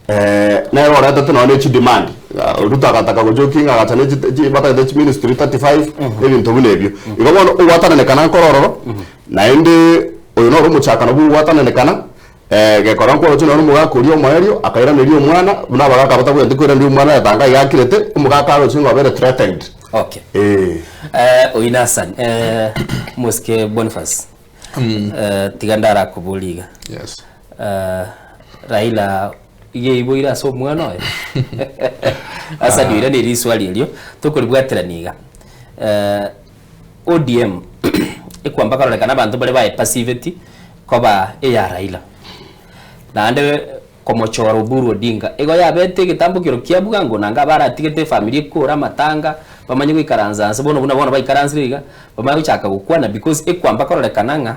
nere oretete nonya ne chidemand. Ruto agataka gojokinga agacha ne chi batagete chiministry 35 ebinto buna ebio. Igo bono ogwatananekana nkoro ororo, naende oyo noro omochakano bwa ogwatananekana, gekora nkworoche nonya omogaka oria omoerio akairaneria omwana, buna abagaka batabwenereti koiraneria omwana etanga iga akirete, omogaka aroche ng'a obere threatened. Okay. Eeh. Oyio Hassan, omosike Boniface. Tiga ndarakoborie iga. Yes. Raila iga eiboire ase omwana oye? Asa nioiranerie riswali erio, tokoribwaterania iga. ODM ekwamba kororekana abanto bare baepasiveti koba eya Raila. Naende komochora Oburu Odinga igo yabete egetambokero kia bwango nanga abaratigete efamiri ekore amatanga bamanye goikaransa nse bono buna bono baikaransire iga bamanye gochaka gokwana because ekwamba kororekana ng'a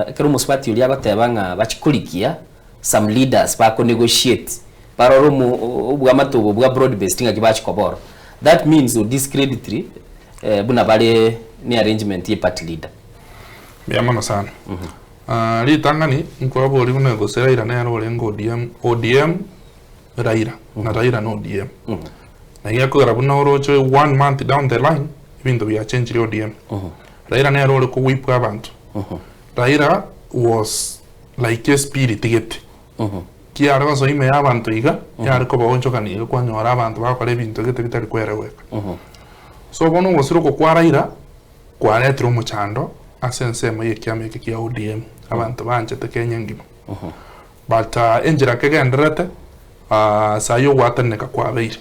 ekero omosubati oria agoteba ng'a bachie korigia some leaders bako negotiate barore omo obwamate obo bwa broad based ng'aki bachia koba oro that means o discreditiri buna bare ne arrangement ye party leader. Mbuya mono sana. Ritang'ani nkwaboria buna gose Raila nere orenge ODM, ODM Raila, na Raila na ODM. Na gekogera buna oroche one month down the line, ebinto biachenchire ODM. Raila nere ore kowipwa abanto. Raila was like a spirit gete. Kiare gosoa ime ya abanto iga, yare kobaonchokania iga kwanyora abanto bagokora ebinto gete bitari kwereweka. So bono ogosira oko kwa Raila, Kwaretire omochando ase ensemo y'ekiama eke kia ODM, abanto banchete Kenya engima. But enchera kegendererete, saa y'ogwatananeka kwabeire.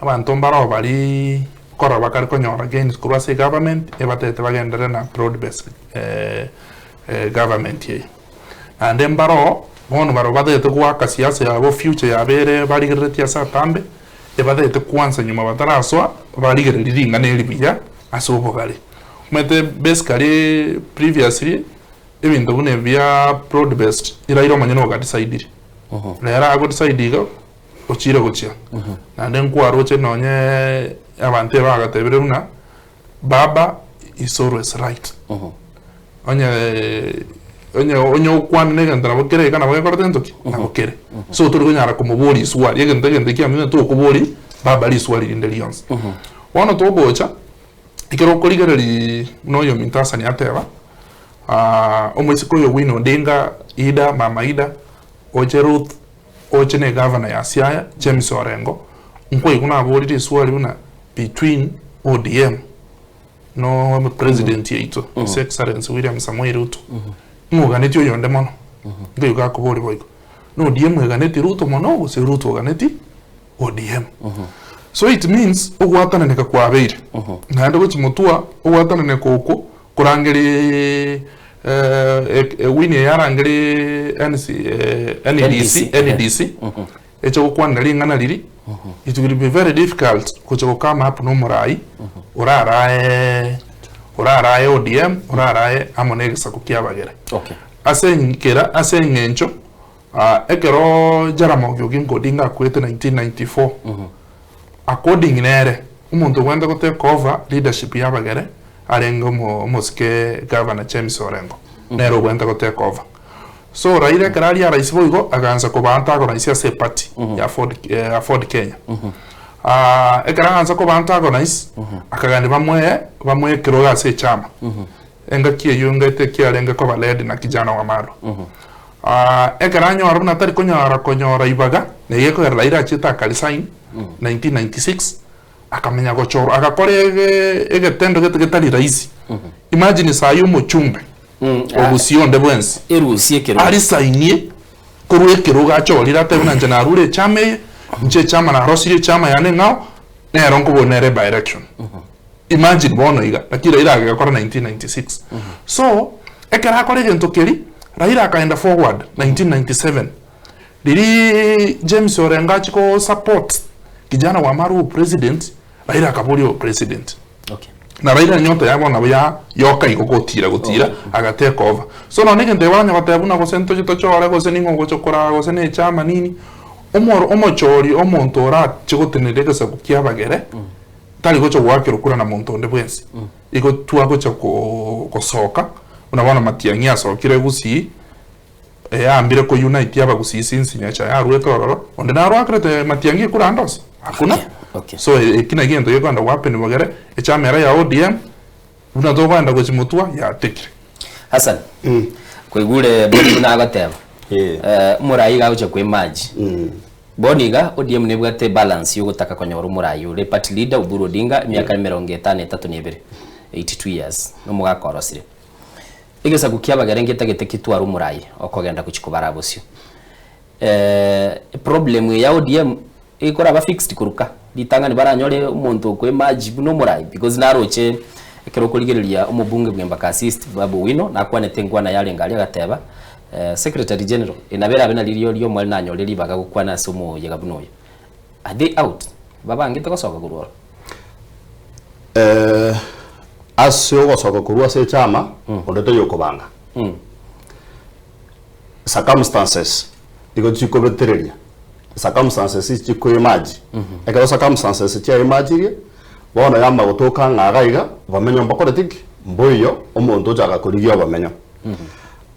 Abanto mbaroo baria korora bakare konyora gains korwa ase egovernment, ebatebete bagenderere na broad based government eye. Naende mbaroo bono barobwo batagete goaka siasa yabo future yabo ere barigereretie ase atambe, ebatagete kwansa nyuma batarasoa barigererie ring'ana eri buya ase obogare. Omanyete basically previously ebinto buna ebi bia broad based Raila omonyene ogadecidire. Rero agodecide iga ochire gochia. Naende nkwaroche nonye abanto ebagatebire buna Baba is always right. Onye onye onye okwana na egento nabo kere iga nabo gekorete gento ki? Nabo kere. So tori konyara komoboria iswali, egento egento ekiamino tokoboria baba riswali rinde rionsi. Bono togocha, ekero okorigereria buna oyominto Hassan ateba, omoiseke oyo Winnie Odinga, Ida, mama Ida, oche Ruth, oche na egavana ya Siaya, James Orengo, nkwaigwa naborire riswali buna between ODM no president yaito His Excellency William Samoei Ruto, ng'a oganetie oyonde mono? Nkaigwa gakoboria boigo, na ODM eganetie Ruto mono gose Ruto oganetie ODM? So it means ogwatananeka kwabeire, naende gochia motwa ogwatananeka okwo korangerie Winnie eye arangerie NC NDC NDC eche gokwanera ring'ana riria, it will be very difficult gocha go come up na omorai orarae orarae ODM orarae amo na egesaku kia abagere. Okay. Ase enkera ase eng'encho ekero Jaramogi Oginga Odinga akwete 1994, according nere, omonto obwenerete go take over leadership ya abagere arenge omo omosike Governor James Orengo, nere obwenerete go take over. So Raila ekero aria arais boigo agansa koba antagonize ase eparty ya Ford ya Ford Kenya. Ekero agansa koba antagonize, akagenda bamoe bamoe ekerogo ase echama. Engaki eyio ngete kiarenge koba led na kijana wa Malwa. Ekero anyora buna tari konyara konyora ibaga, na iga ekogera Raila achiete aka resign 1996, akamenya gochorwa, agakora ege egetendo gete getari rahisi. Imagine sayi omochumbe ogusie onde bwensi, Erusie ekerogo. arisainie korwa ekerogo achorire atebe buna inche narure echama eye, inche echama narosirie echama yane eng'ao, nero nkobua nere by election. Imagine bono iga, lakini Raila agekora 1996. So, ekero akora egento keria, Raila akaenda forward 1997, riria James Orengo achia ko support kijana wa Marwa opresident, Raila akaboria opresident. Okay. Na Raila enyota yabo nabo ya yoka igo gotira gotira aga take over. So nonya egento eke baranya goteba buna gose ntoche tochore gose ning'o ogocha koraa gose ne echama nini, omoro omochori omonto orache gotenenera egesaku kia abagere, tari gocha goakerwa kura na monto onde bwensi. Igo twagocha ko gosoka, buna bono Matiang'i asokire Gusii, eambire ko unite abagusii since Nyachae arwete ororo, onde narwakerete Matiang'i ekura ande onsi? Hakuna. Okay, okay. So eki naki egento gekoenda go happen bogere, echama ere ya ODM, buna tokoenda gochia motwa, yatekire. Hassan, kwaigure Boni buna agoteba, Eh. omorai iga agochia ko emerge. Bono iga, ODM nebwate ebalance yogotaka konyora omorai ore party leader Oburu Odinga emiaka emerongo etano etato na ebere, 82 years, nomogaka orosire. Egesaku kia abagere ngetagete kitware omorai okogenda gochia kobara bosio. Eproblem eye ya ODM ekoraba fixed korwa ka, ritang'ani baranyore omonto oko emerge buna omorai because naroche ekero okorigereria omobunge bwa Embakasi East Babu Owino nakwanete enkwana yarenge aria agateba Secretary General nabo erabe nari rirorio omwali nanyore ribaga gokwana ase omoyega buna oyo. Are they out? Babangete gosoka korwa oro? Ase ogosoka korwa ase echama, onde tari okobanga. Circumstances igo chikobetereria, circumstances chiko emerge. Ekero circumstances chia emergirie, bono yama gotoka ng'a iga iga, obomenyo mbokoreti ki? Mboiyo, omonto ochaka korigia obomenyo.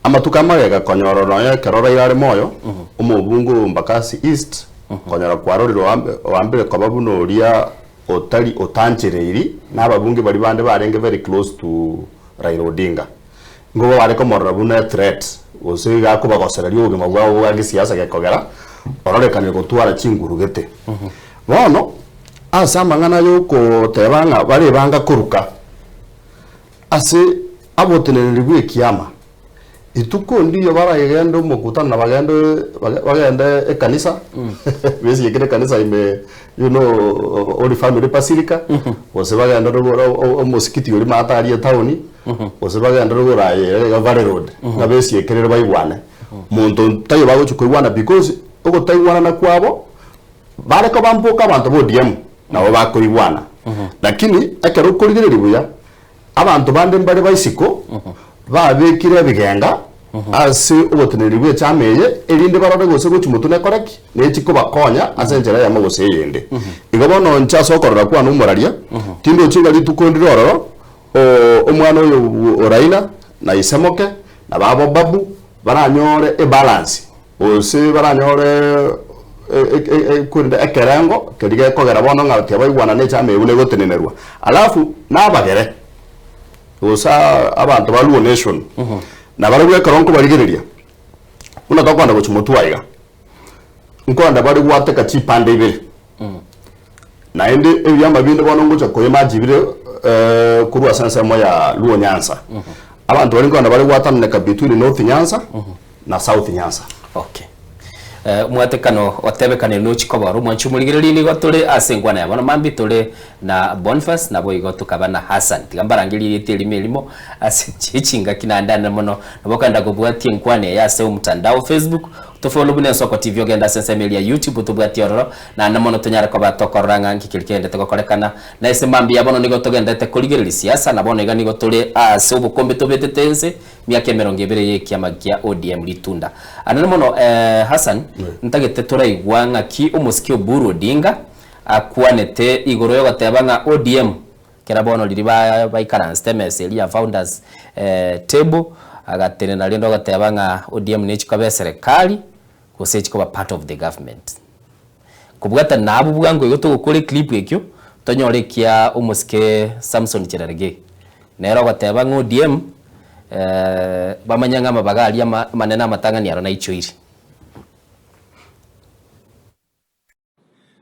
Amatuko amagega konyora nonya ekero Raila are moyo, omobunge o Embakasi East, konyora kwarorire oambire koba buna oria otari otanchereiri na ababunge baria bande barenge very close to Raila Odinga. Nigo bare komorora buna a threat gose iga akobagosereria obogima bwabo bwa gesiasa gekogera ororekanire gotwara chinguru gete. Bono ase amang'ana yokoteba ng'a barebanga koruka ase aboteneneri bw'ekiama, rituko ndiyo baragende omokutano na bagende bagende ekanisa, besiekere ekanisa ime you know Holy Family Basilica, gose bagende omosikiti oria maate aria etaoni, gose bagende rogoro aye iga Valley Road, ng'a besiekerere baigwane. Monto taiyo bagochia koigwana because ogotaigwanana kwabo, bare koba mboka abanto ba ODM nabo bakoigwana. Lakini ekero okorigereria buya, Abanto bande mbare ba isiko babekire ebigenga ase oboteneneri bw'echama eye, erinde barore gose gochia motwe nekore ki, nechi kobakonya ase enchera eyemo gose eyende. Igo bono inche ase okorora kwane omoraria, tindochi ng'a rituko ndire ororo, omwana oyo o Raila, na ise moke, na babo Babu, baranyore ebalance, gose baranyore korende ekerengo keria gekogera bono ng'a tiabaigwana na echama eyio buna egotenenerwa. Alafu nabagere, gose abanto ba Luo Nation, nabarabwo ekero nkobarigereria, buna tokogenda gochia motwe aiga, nkoenda bare gwateka chipande ibere, naende ebiama binde bono ngocha ko emerge bire korwa ase ensemo ya Luo Nyanza. Abanto baria nkoenda bare gwatananeka between North Nyanza na South Nyanza. Okay. Omwatekano otebekanire nochi koba ore omwanchi omorigereria nigo tore ase enkwana ya bono mambia tore na Boniface naboigo tokaba na Hassan. Tiga mbarangerie erieta erimo erimo ase chingaki naende ande mono nabo okogenda kobwatia enkwana eye ase omtandao Facebook Tofollow buna Ensoko TV ogende ase ensemo eria ya YouTube otobwatie ororo, naende mono tonyare koba tokorora ng'a nki keria kegenderete gokorekana. Na ase mambia bono nigo togenderete korigereria siasa, na bono iga nigo tore ase obokombe tobetete ense miaka emerongo ebere y'ekiama kia ODM ritunda. Anene mono Hassan, ntagete toraigwa ng'aki omosike Oburu Odinga akwanete igoro yogoteba ng'a ODM Kera bono riria baikaransete emesa eria ya Founders Table, agatenena rende ogoteba ng'a ODM nechi koba eserekari gose echi koba part of the government. Kobwatana na abwo bwango igo togokora eclip ekio, tonyore ekia omosike Samson Cherargei. Nere ogoteba ng'a ODM bamanye ng'a amabaga aria amanene amatang'ani aro naichoire.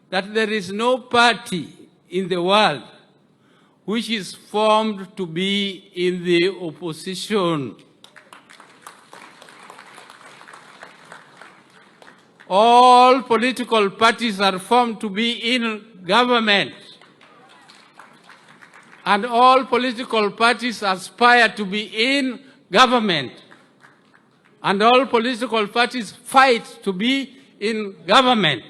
That there is no party in the world which is formed to be in the opposition. All political parties are formed to be in government. And all political parties aspire to be in government. And all political parties fight to be in government.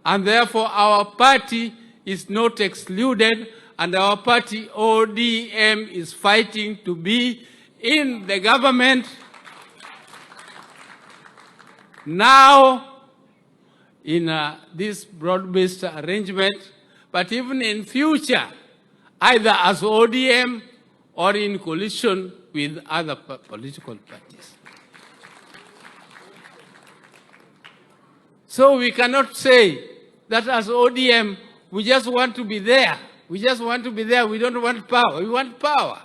And therefore our party is not excluded. and our party ODM is fighting to be in the government now in uh, this broad-based arrangement, but even in future, either as ODM or in coalition with other political parties. So we cannot say that as ODM, we just want to be there. We just want to be there. We don't want power. We want power.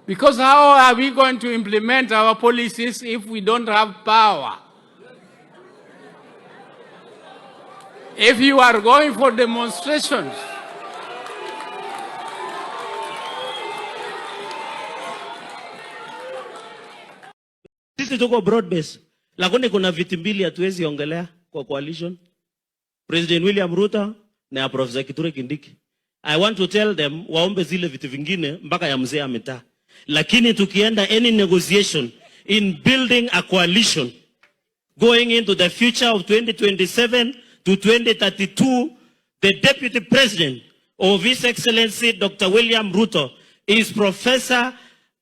Because how are we going to implement our policies if we don't have power? If you are going for demonstrations, Sisi tuko broad base, lakini kuna viti mbili hatuwezi ongelea kwa coalition. President William Ruto na ya Professor Kithure Kindiki. I want to tell them waombe zile viti vingine mpaka ya mzee ametaa. Lakini tukienda any negotiation in building a coalition going into the future of 2027 to 2032, the deputy president of His Excellency Dr. William Ruto is Professor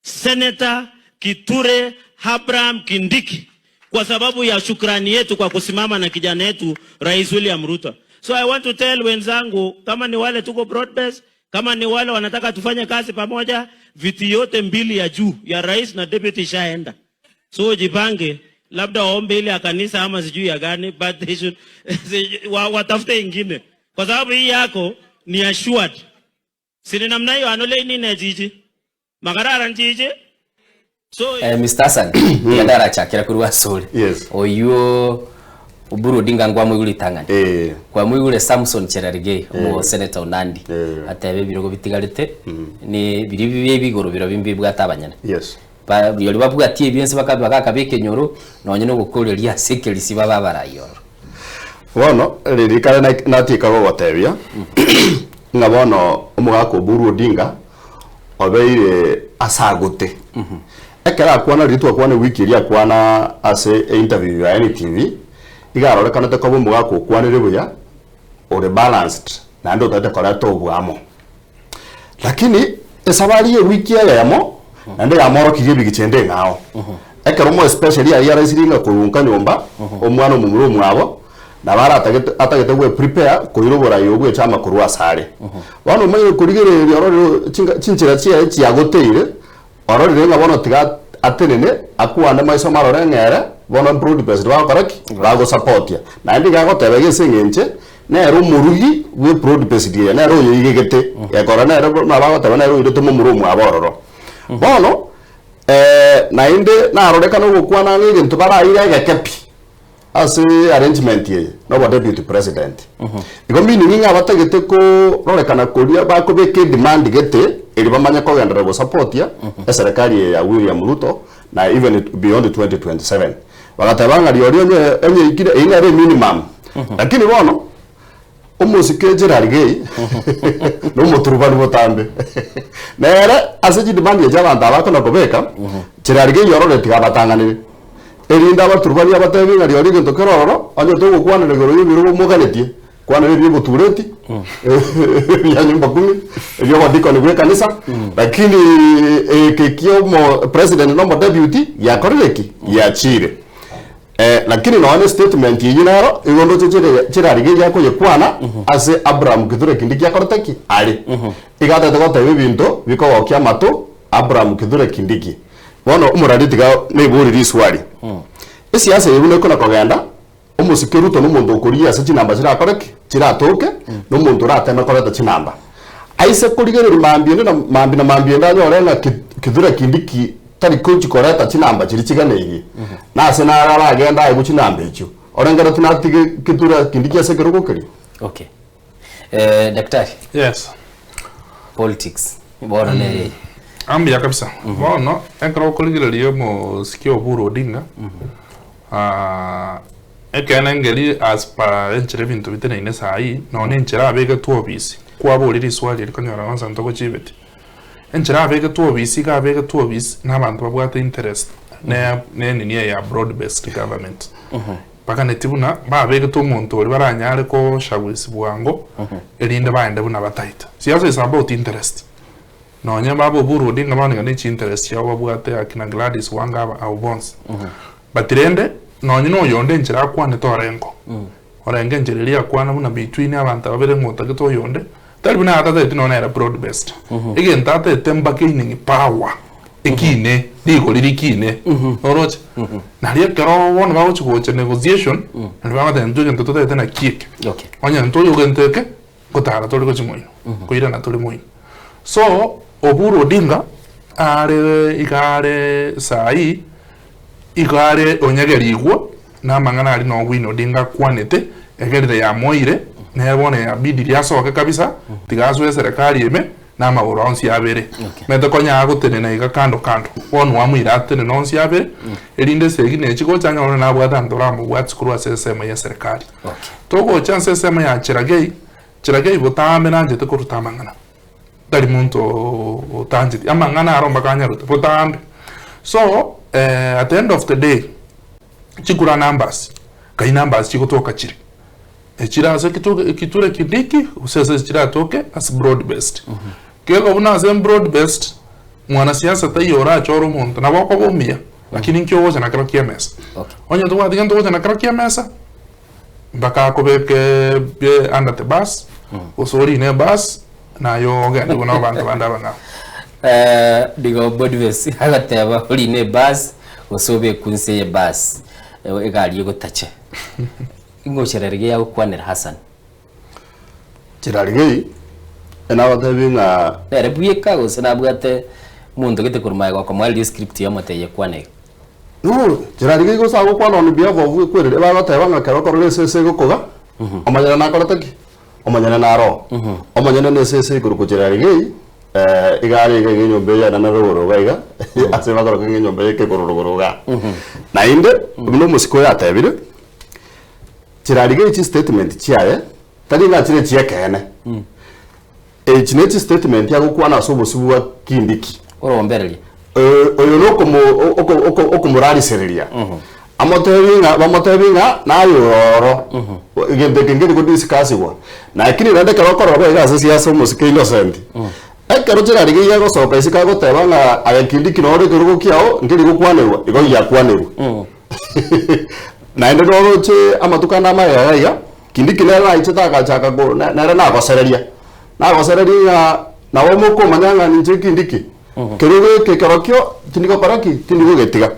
Senator Kithure Abraham Kindiki, kwa sababu ya shukrani yetu kwa kusimama na kijana yetu Rais William Ruto. So I want to tell wenzangu, kama ni wale tuko broad base, kama ni wale wanataka tufanye kazi pamoja, viti yote mbili ya juu ya rais na deputy ishaenda. So jipange, labda waombe ile ya kanisa ama sijui ya gani, but they should, watafute ingine, kwa sababu hii yako ni assured. Si ni namna hiyo anole nini chichi makararan chichi so Mr. Hassan tiga kurwa suri Yes. oyo Oburu Odinga ngwamwigure itang'ani Eh. kwamwigure Samson Cherargei omo senator Onandi Eh. atebe ebirogo bitigarete ni biri bibie bigoro biro bimbi bwate abanyene Yes. Riori babwatie ebionsi bagakaba ekenyoro nonye nogokoreria ase ekerisi baba abarai oro Bono ririkare natiika gogotebia ng'a bono omogaka Oburu Odinga obeire ase agote ekero akwana riria twakwana ewiki eria akwana ase interview ya NTV iga arorekanete koba omogaka okwanire buya ore balanced naende otagete koreta obwamo lakini esabari ya ewiki eyemo naende yamorokirie ebigicha ende eng'ao ekero mo especially aria araisire ng'a korunka nyomba omwana omomura omwabo nabo aratagete atagete gwe prepare koira oborai obwo echama korwa ase are bono omanyire korigereria ororire chinchera chiaye chiagoteire ororire ng'a bono tiga atenene akwane maiso marore ng'ere bono broad based bagokora ki bagosapotia naende iga agoteba ase eng'enche nere omorugi bwa broad based eye nere oyoigegete ekora nere nabo bagoteba nere oirete momura omwabo ororo bono naende narorekana ogokwana ng'a egento baraire egeke pi ase arrangement eye nobo deputy president igo meaning ng'a batagete kororekana koria bakobeka edemand gete eri bamanye kogenderera gosapotia eserikali eye ya William Ruto na even beyond 2027 bagateba ng'a riori onye onye ikire eyi nere minimum lakini bono omosike Cherargei nomoturubani botambe nere ase chidemand echi abanto abakona kobeka Cherargei orore tiga abatang'anire erinde abaturubani abatebi ng'a riori egento kero ororo onye togokwanera igoro ya ebirogo moganetie kwanera ebia obotureti ebia nyumba kumi ebia obadikoni bwa ekanisa lakini eke kia omo president na omo deputy giakorire ki giachire lakini nonye statement eywo nero igo ndoche Cherargei giakoyekwana ase Abraham Kithure Kindiki akorete ki ari igatete goteba ebinto bikogokia amato Abraham Kithure Kindiki bono omorari tiga naiborire iswari esiasa eywo nekona kogenda omosike Ruto na omonto okoria ase chinamba chirakore ki chiratoke na omonto orateme koreta chinamba aise korigereria mambi ende na mambi na mambi ende anyore ng'a Kithure Kindiki tari kochi koreta chinamba chiri chiganeirie nase naro aragenda aigwe chinamba echio orengere tinatige Kithure Kindiki ase ekerogo keria. Okay. Daktari. Yes. Politics bono nere Ambuya kabisa. Bono ekero okorigereria omosike Oburu Odinga ekene ngeri as per enchera ebinto biteneine sahi nonye enchera abegetwe obisi kwaborire riswali eri konyora onsi ntogochibeti enchera abegetwe obisi iga abegetwe obisi na abanto babwate interest Ne ne nini eye ya broad based government. Baganeti buna babegete omonto oria baranyare koshawishi bwango erinde baende buna bataete. Siasa is about interest. Nonye baba Oburu Odinga bono iga ne chiinterest chiabo babwate akina Gladys Wanga aba abwo bonsi. But rende nonye na oyonde enchera akwanete orengo. Orenge enchera eria akwana buna between abanto babere ng'a otagete oyonde, tari buna atatageti nonya nere broad based. Egento atagete mbagaining power ekine, rigori rikine, oroche? Nario ekero bono bagochi gocha negotiation, nario bagoteba intwe egento totagete naki eke. Okay. Onye intwe oyo gento eke, ngotara tore gochia moino, koirana tore moino. So, Oburu Odinga, are iga are saii, igo are onyegerigwe na amang'ana aria na Owino Odinga akwanete, egerire yamoeire, nere bono yabidire asoke kabisa, tiga asoe eserekari ime, na amagoro onsi abere. Omanyete konya agotenena iga kando kando, bono oamoire atenene onsi abere, erinde esegi nechi gocha anyore nabwate abanto baramobwatie korwa ase ensemo ya eserekari. Togocha ase ensemo ya Cheragei, Cheragei botambe nanchete koruta amang'ana, tari monto otancheti, amang'ana aro mpaka anyarute botambe. So, at the end of the day, chikura numbers, nkai numbers chigotoka chire, echire ase Kithure Kindiki gose ase chiratoke ase broad based. Kegwa buna ase broad based, mwanasiasa taiyo orachore omonto, nabo okoba omuya, lakini nki ogocha nakero kia emesa. Onye tobwati gento ogocha nakero kia emesa, mpaka akobeke under the bus, gose orine ebus, naye ogende buna abanto bande abang'ao. Nigo Boniface agoteba orine ebus, gose obekwe inse ye ebus, egari egotache. Ing'ochera rigiya yagokwanera Hassan. Chirarigei, nabatebi ng'a. Nere bweka gose nabwate monto gete korwa magega okomoereria escript yamotebia kwana iga. No, chirarigei gose agokwana on behalf of ekwereri, ebagoteba ng'a ekero okorora esese egokoga, omonyene nakorete ki? Omonyene naro oo. Omonyene na esese igoro kochirarigei, iga are iga iga enyomba eye enene rogoro iga iga, ase bakoroka ng'a enyomba eye ekegoro rogoro igaa. Naende, buna omosike oyo atebire, Chirarigerie chistatement chiaye, tari ng'a chire chi'ekeene. Echi ne chistatement agokwana ase obosio bwa Kindiki. Orombereria. Oyo nokomo okomorarisereria. Amotebi ng'a bamotebi ng'a naye ororo. Egento eke nkeri godiscussigwa. Lakini naende ekero okorora boigo ase siasa omosike innocent, ekero chirarigerie agosoka isiko agoteba ng'a aye Kindiki noro ekerogo kiao nkeri gokwanerwa, igo giakwanerwa. Naende noroche amatuko ande amagega iga, Kindiki nere naichete agachaka ko nere nagosereria, nagosereria ng'a nabo mokomanya ng'a ninche Kindiki, kerogo eke kerokio tindi gokora ki? Tindi gogetiga.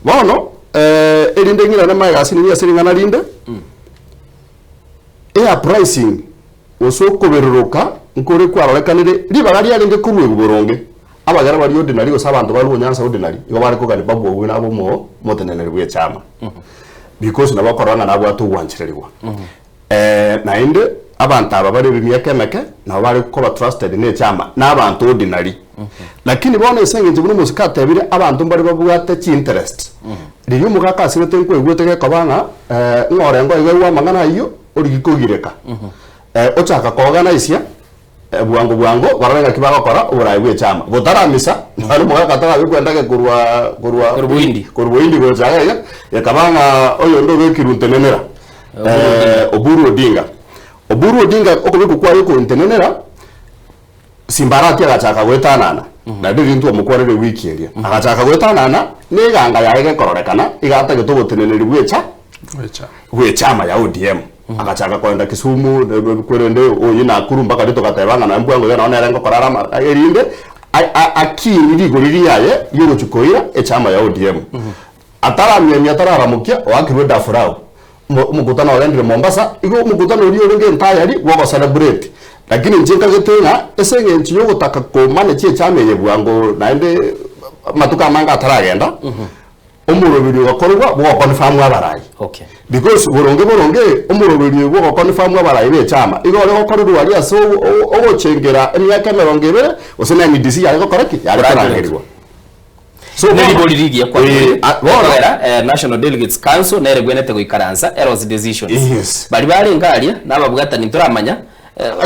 Bono erinde ng'irane magega ase nini ase ring'ana rinde, euprising gose okoberoroka nkore kwarorekanire ribaga riarenge koruegwa boronge. Abagera baria ordinary gose abanto barue onyansa ordinary igo bare kogania babuogwe nabo omo omoteneneri bw'echama because nabo okorora ng'a nabwate ogwanchererigwa. Naende abanto aba bare ebimiaka emeke nabo bare koba trusted na echama na abanto ordinary. Lakini bono ase eng'encho buna omosike atebire abanto mbare babwate chiinterest riria omogaka asirete nkoigwete gekoba ng'a ng'a orengo iga aigwe amang'ana ayio origie kogireka ochaka koorganisia Bwango bwango barore ng'aki bagokora oboraai bw'echama. Botaramisa, naro omogaka atarabekwa endage korwa korwa Korwa Bohindi. korwa Bohindi gocha iga iga, ekaba ng'a oyonde obekirwe ntenenera, Oburu Odinga. Oburu Odinga okobekwa kwaye okontenenera, Simbarati agachaka goetanana, naende riria ntwamokwanire ewiki eria, agachaka goetanana na eganga yaye gekororekana, iga atagete oboteneneri bw'echa bw'echama ya ODM. Agachaka koenda Kisumu, korende oyio Nakuru mpaka riria togateba ng'a nonya mbwango iga nonye nere ngokora are ama erinde akinie rigori riaye riogochia koira echama ya ODM. Ataramiamia atararamokia oakirwe dafurau. Omokutano ogendire Mombasa, igo omokutano oria orenge entayari bwa celebrate. Lakini inche nkagete ng'a ase eng'encho yogotaka komanage echama eye bwango naende amatuko amange ataragenda, Omoroberio ogakorwa bw'ogoconfirm abarai. Okay. Because boronge boronge omoroberio bw'ogoconfirm abarai b'echama igo ore gokorerwa aria ase ogochengera emiaka emerongo ebere gose na NDC yare gokora ki? Yare korangerigwa. So bono Neribori rigiya kwaborire. Bono Ekogera National Delegates Council nere bwenete goikaransa erosie decisions. Yes. Baria barenge aria nababwatani ntoramanya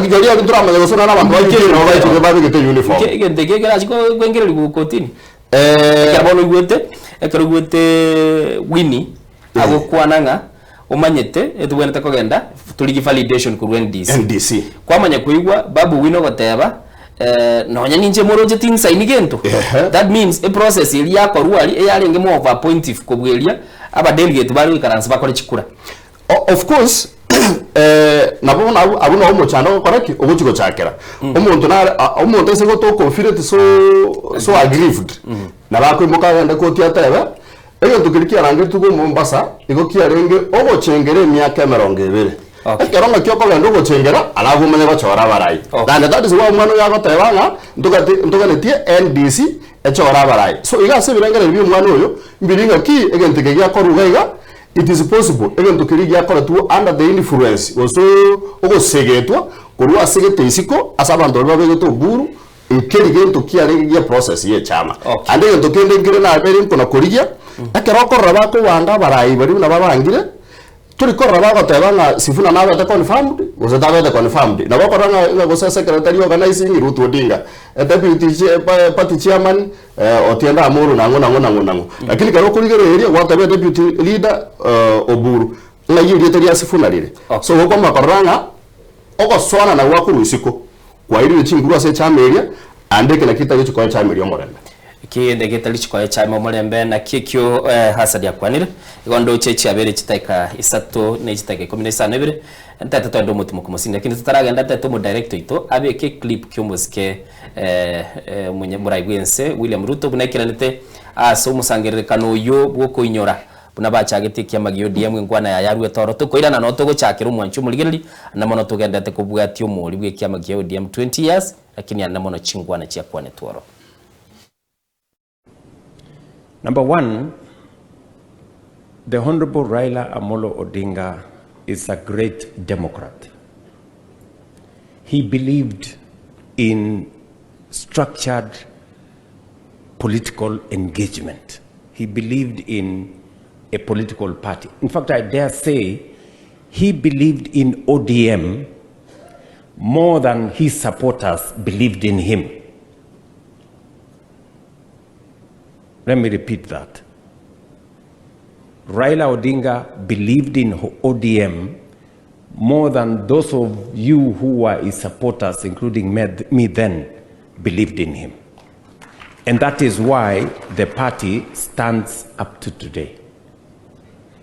Riria ntoramanya gose nonye nabanto baikire nabo baichire babegete uniform. Egento eke ekerachie koengererigwa kotini. Ekero bono oigwete. Ekero oigwete Winnie agokwana ng'a omanyete etobwenerete kogenda torigie validation korwa NDC. NDC. Kwamanya koigwa Babu Owino ogoteba nonya ninche moroche tinsaini gento. Ehe. That means eprocess eria yakorwa aria eyarenge more of appointive kobua eria abadelegate bare goikaransa bakore chikura. Of course nabo bono abwo abwo nabo omochando ogokora ki? Ogochi gochakera. Omonto nare a- omonto ase gotoka ofireti so so aggrieved, nabo akoimoka agende koti atebe, egento keria kiarangeretigwe Mombasa, igo kiarenge ogochengera emiaka emerongo ebere. Okay. Ekero ng'aki okogenda ogochengera, alafu omanye gochora abarai. Okay. Naende that is why omwana oyo agoteba ng'a ntogati ntoganetie NDC echore abarai. So iga ase ebirengererio bia omwana oyo, mbiri ng'aki egento eke giakorwa iga iga, It is possible egento keria giakoretwe under the influence gose ogosegetwa korwa ase gete isiko ase abanto baria babegete oburu nkeri gento kiarenge gia process ye echama. Okay. Ande egento kende nkere nabeire nkona korigia, ekero okorora bakobanga abarai baria buna babangire, tori korora bagoteba ng'a Sifuna nabete confirmed gose tabete confirmed. Nabo okorora ng'a ng'a gose secretary organizing Ruth Odinga, deputy party chairman Otiende Amolo nang'o nang'o nang'o nang'o. Lakini ekero okorigereria gwatebia deputy leader Oburu ng'ai erieta ria Sifuna rire. So gokwamanya korora ng'a ogosoanana gwa korwa isiko kwairire chinguru ase echama eria ande eke nakio getari gochia koa echama eria omorembe. Kende getari gochia koa echama omorembe naki ekio Hazard akwanire. Igo ndoche chiabeire chidakika isato ne chidakika ikomi na isano ibere ntete toende omotimoki mosini lakini totaragenda ntete omodirector oito abeke eclip kiomosike Omorai bw'ense William Ruto buna aikeranete ase omosangererekano oyio bw'okoinyora buna bachagetie ekiama gia ODM enkwana yaye aruete oro tokoirana noo togochakera omwanchi omorigereri ande mono togenderete kobwatia omori bw'ekiama gia ODM 20 years lakini ande mono chinkwana chiakwanetwe oro. Number one, the Honorable Raila Amolo Odinga is a great Democrat. He believed in structured political engagement. He believed in a political party. In fact, I dare say he believed in ODM more than his supporters believed in him. Let me repeat that. Raila Odinga believed in ODM more than those of you who were his supporters, including me then, believed in him. And that is why the party stands up to today.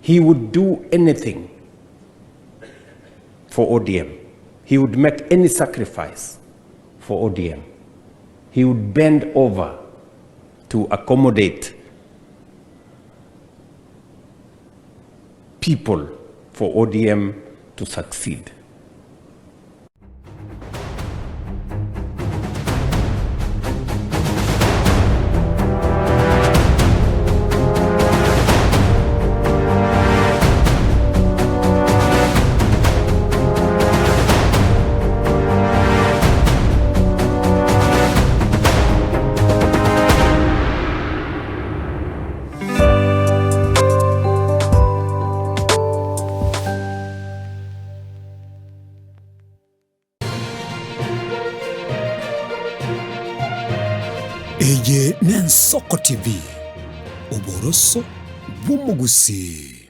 He would do anything for ODM. He would make any sacrifice for ODM. He would bend over to accommodate people for ODM to succeed. Eye n'Ensoko TV, oboroso bw'omogusii.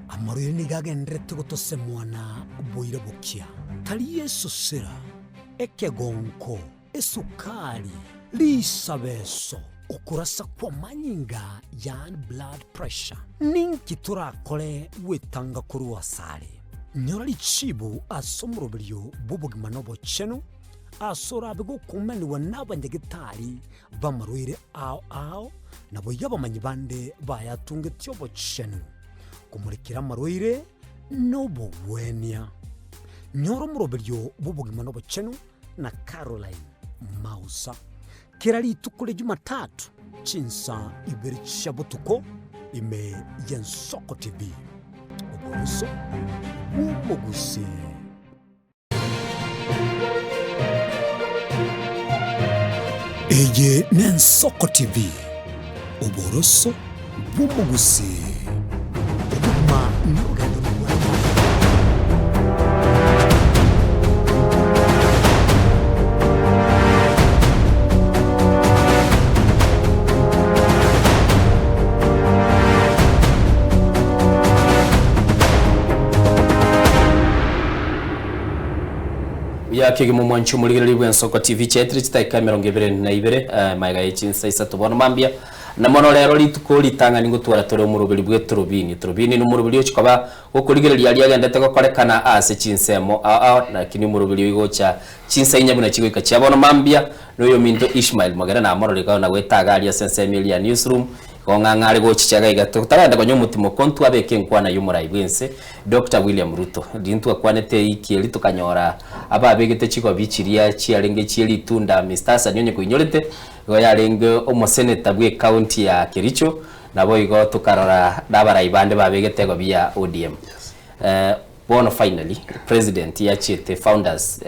Amarwaire nigo agendererete gotosemwa na boira bokia, tari esosera, ekegonko, esukari, risabeso, okorasa kw'amanyinga, yaani blood pressure. Ninki torakore gwetanga korwa asare? Nyora richibu ase omoroberio bw'obogima na obochenu, ase orabe gokumanigwa n'abanyagetari b'amarwaire ao ao, naboigo abamanyi bande bayatungetie obochenu. Okomorekera amarwaire nobogwenia. Nyora omoroberio bw'obogima na obochenu na Caroline Mausa. Kera rituko ria Jumatatu chinsa ibere chia botuko ime y'Ensoko TV. Oboroso bw'omogusii. Eye n'Ensoko TV, oboroso bw'omogusii. Obogima norogendo rorware. Buya kegima omwanchi omorigereria bw'Ensoko TV chiaetire chidakika 22 magega ye chinsa isato bono mambia. Na mono rero rituko ritang'ani ngotwara tore omoroberi bw'eturubini. Eturubini nomoroberi ochia koba gokorigereria aria agendete gokorekana aase chinsemo ao ao, lakini omoroberi oyo gocha chinsa inye buna chigoika chia bono mambia, noyominto Ishmael Mogere namorore iga na goeta aria ase ensemo eria ya newsroom, igo ng'ang'a are gochicha iga iga totaragenda konya omotimo kontwe abeke enkwana y'omorai bw'ense Doctor William Ruto. Riria ntwakwanete eiki eria tokanyora ababegete chigobi chiria chiarenge chie ritunda Mister Hassan onye koinyorete, Igo yarenge omoseneta bw'ecounty ya Kericho, naboigo tokarora nabarai bande babegete egobi ya ODM. Bono finally president yachiete founders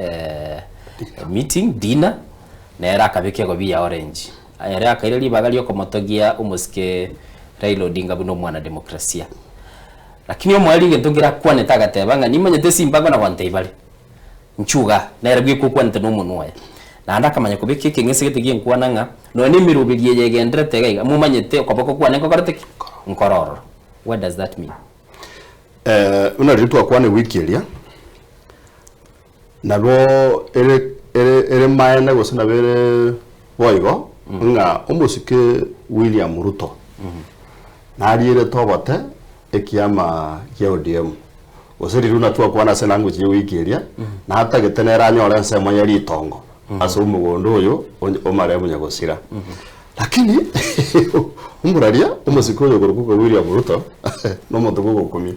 meeting dinner nere akabeka egobi ya orange. Ere akaira ribaga riokomotogia omosike Raila Odinga buna omwana demokrasia. Lakini omoerio egento nkere akwanete agateba ng'a nimanyete simbango na gontebia bare. Nchuga, nere bweka okwanete nomonwa oye. Naende akamanya kobeka ekeng'ese gete gi'enkwana ng'a nonya nemeroberi eye egenderete iga iga, momanyete okoboko kwane nkokorete ki? Nkore ororo. What does that mean? Eh, buna riria twakwana ewiki eria, nabo ere ere ere maene gose nabo ere boigo ng'a omosike William Ruto narierete obote ekiama gia ODM. Gose riria buna twakwana ase language ye wiki eria, natagete nere anyore ensemo ye ritongo ase omogondo oyo onye omare bunya gosira. Lakini omoraria omosike oyo okorokwa bwa William Ruto nomonto bwa ogokumia.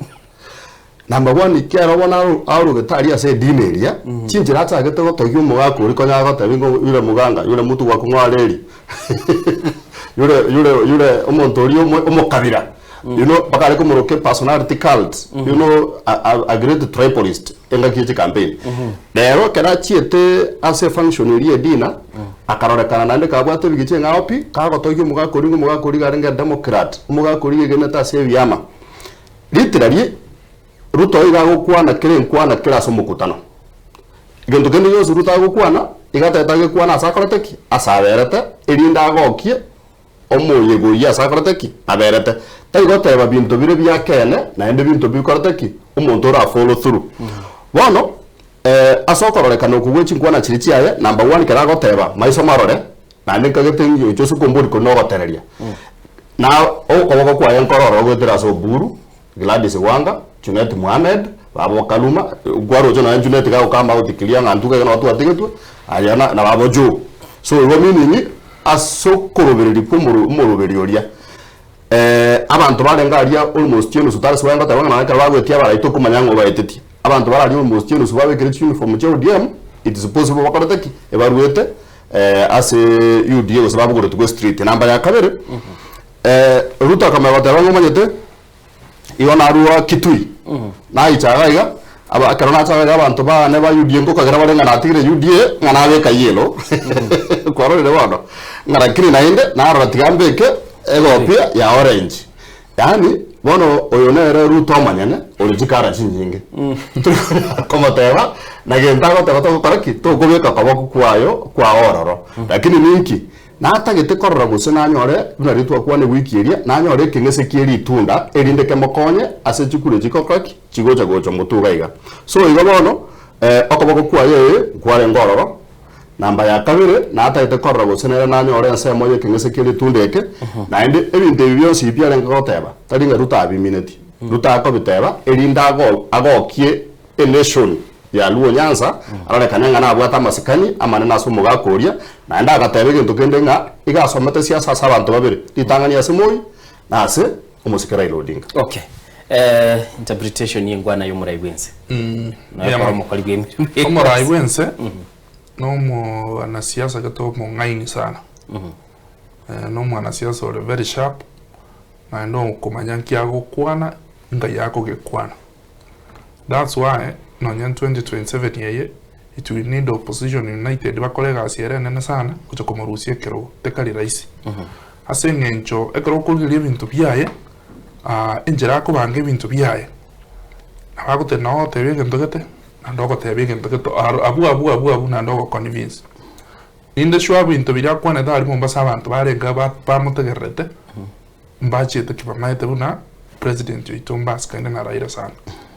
Number one ekiagera bono aro arogete aria ase edini eria, chinchera achagete gotogia omogaka oria konya agotebia ng'a yule muganga yule mtu wa kung'oa reli yule yule yule omonto oria omo omokabira. You know, mpaka are komoroka personality cult, you know, a, a, a great tribalist engaki ye chicampaign. Rero ekero achiete ase efunction eria edina, akarorekana naende kabwate ebigicha eng'ao pi, kagotogia omogaka oria ng'a omogaka oria iga arenge democrat, omogaka oria iga egenete ase ebiama. Literally, Ruto iga agokwana kera enkwana kera ase omokutano. Egento kende gionsi Ruto agokwana, iga atagete agekwane ase akorete ki? Ase aberete, erinde agokie Omoyega oyio ase akorete ki? Aberete. Tari goteba binto bire bia keene, naende binto bikorete ki? Omonto ora follow through. Bono, ase okororekana okwo gwe chinkwana chiria chiaye, number one ekero agoteba, maiso marore, naende nkagete eng'encho ase okombori koria nogotereria. Na okoboko kwaye nkoro ororo goetera ase Oburu, Gladys Wanga, Junet Mohamed, babo Kaluma, nkwaroche nonya Junet iga agokamba agotikiria ng'a ntuga iga nabo twatigetwe, aria na na babo Joe. So igo meaning, ase okorobereria kwa omoro omoroberi oria, abanto barenge aria almost enusu tari ase goteba ng'a nonya ekero bagoetia abarai tokomanya ng'a obaetetie. Abanto bare aria almost enusu babekire chiuniform chia ODM, it is possible bakorete ki? Ebaruete ase UDA gose babogoretigwe street. Namba ya kabere, Ruto akamanya goteba ng'a omanyete, igo narua Kitui, naicha iga iga, aba ekero nacha iga iga abanto baane ba UDA nkokagera bare ng'a natigire UDA ng'a nabeka yellow, kwarorire bono? Ng'a lakini naende narora tiga mbeke egopia ya orange. Yaani bono oyo nere Ruto omonyene ore chikara chinyinge, tori konyara komoteba na gento agoteba togokora ki? Tokobeka koboko kwayo kwao ororo. Lakini ninki? Natagete korora gose nanyore, buna riria twakwana ewiki eria, nanyore ekeng'ese kie ritunda, erinde kemokonye ase chikura echi chigokora ki? Chigocha gocha omotwe iga iga. So igo bono, okoboko kwaye ee, nkwarenge ororo. Namba ya kabere, natagete korora gose nere nanyore ensemo y'ekeng'ese kie ritunda eke, naende ebinto ebi bionsi ebi biarenge goteba, tari ng'a Ruto abimineti. Ruto akobiteba, erinde ago agokie Enation ya Luo Nyanza arorekane ng'a nabwate amasikani amanene ase omogaka oria, naende agateba egento kende ng'a iga asomete siasa ase abanto babere, ritang'ani ase Moi na ase omosike Raila Odinga. Okay. Eh, interpretation y'engwana y'omorai bwense. Noyo Mbuya omokori bw'emirimo. Omorai bwense nomwanasiasa gete omong'aini sana. Nomwanasiasa ore very sharp naende okomanya nki agokwana nkai akogekwana. That's why nonya 2027 eye it will need opposition united bakore egasi ere enene sana gocha komorusia ekerogo tekari rahisi. Ase eng'encho ekero okorigereria ebinto biaye enchera akobanga ebinto biaye nabo agoteba nabo ogotebia egento gete naende ogotebia egento gete aro abwo abwo abwo abwo naende ogoconvince. Ninde sure ebinto biria akwanete aria Mombasa abanto barenge ba bamotegererete mbachiete ki bamaete buna president oito mbasikaine na Raila sana.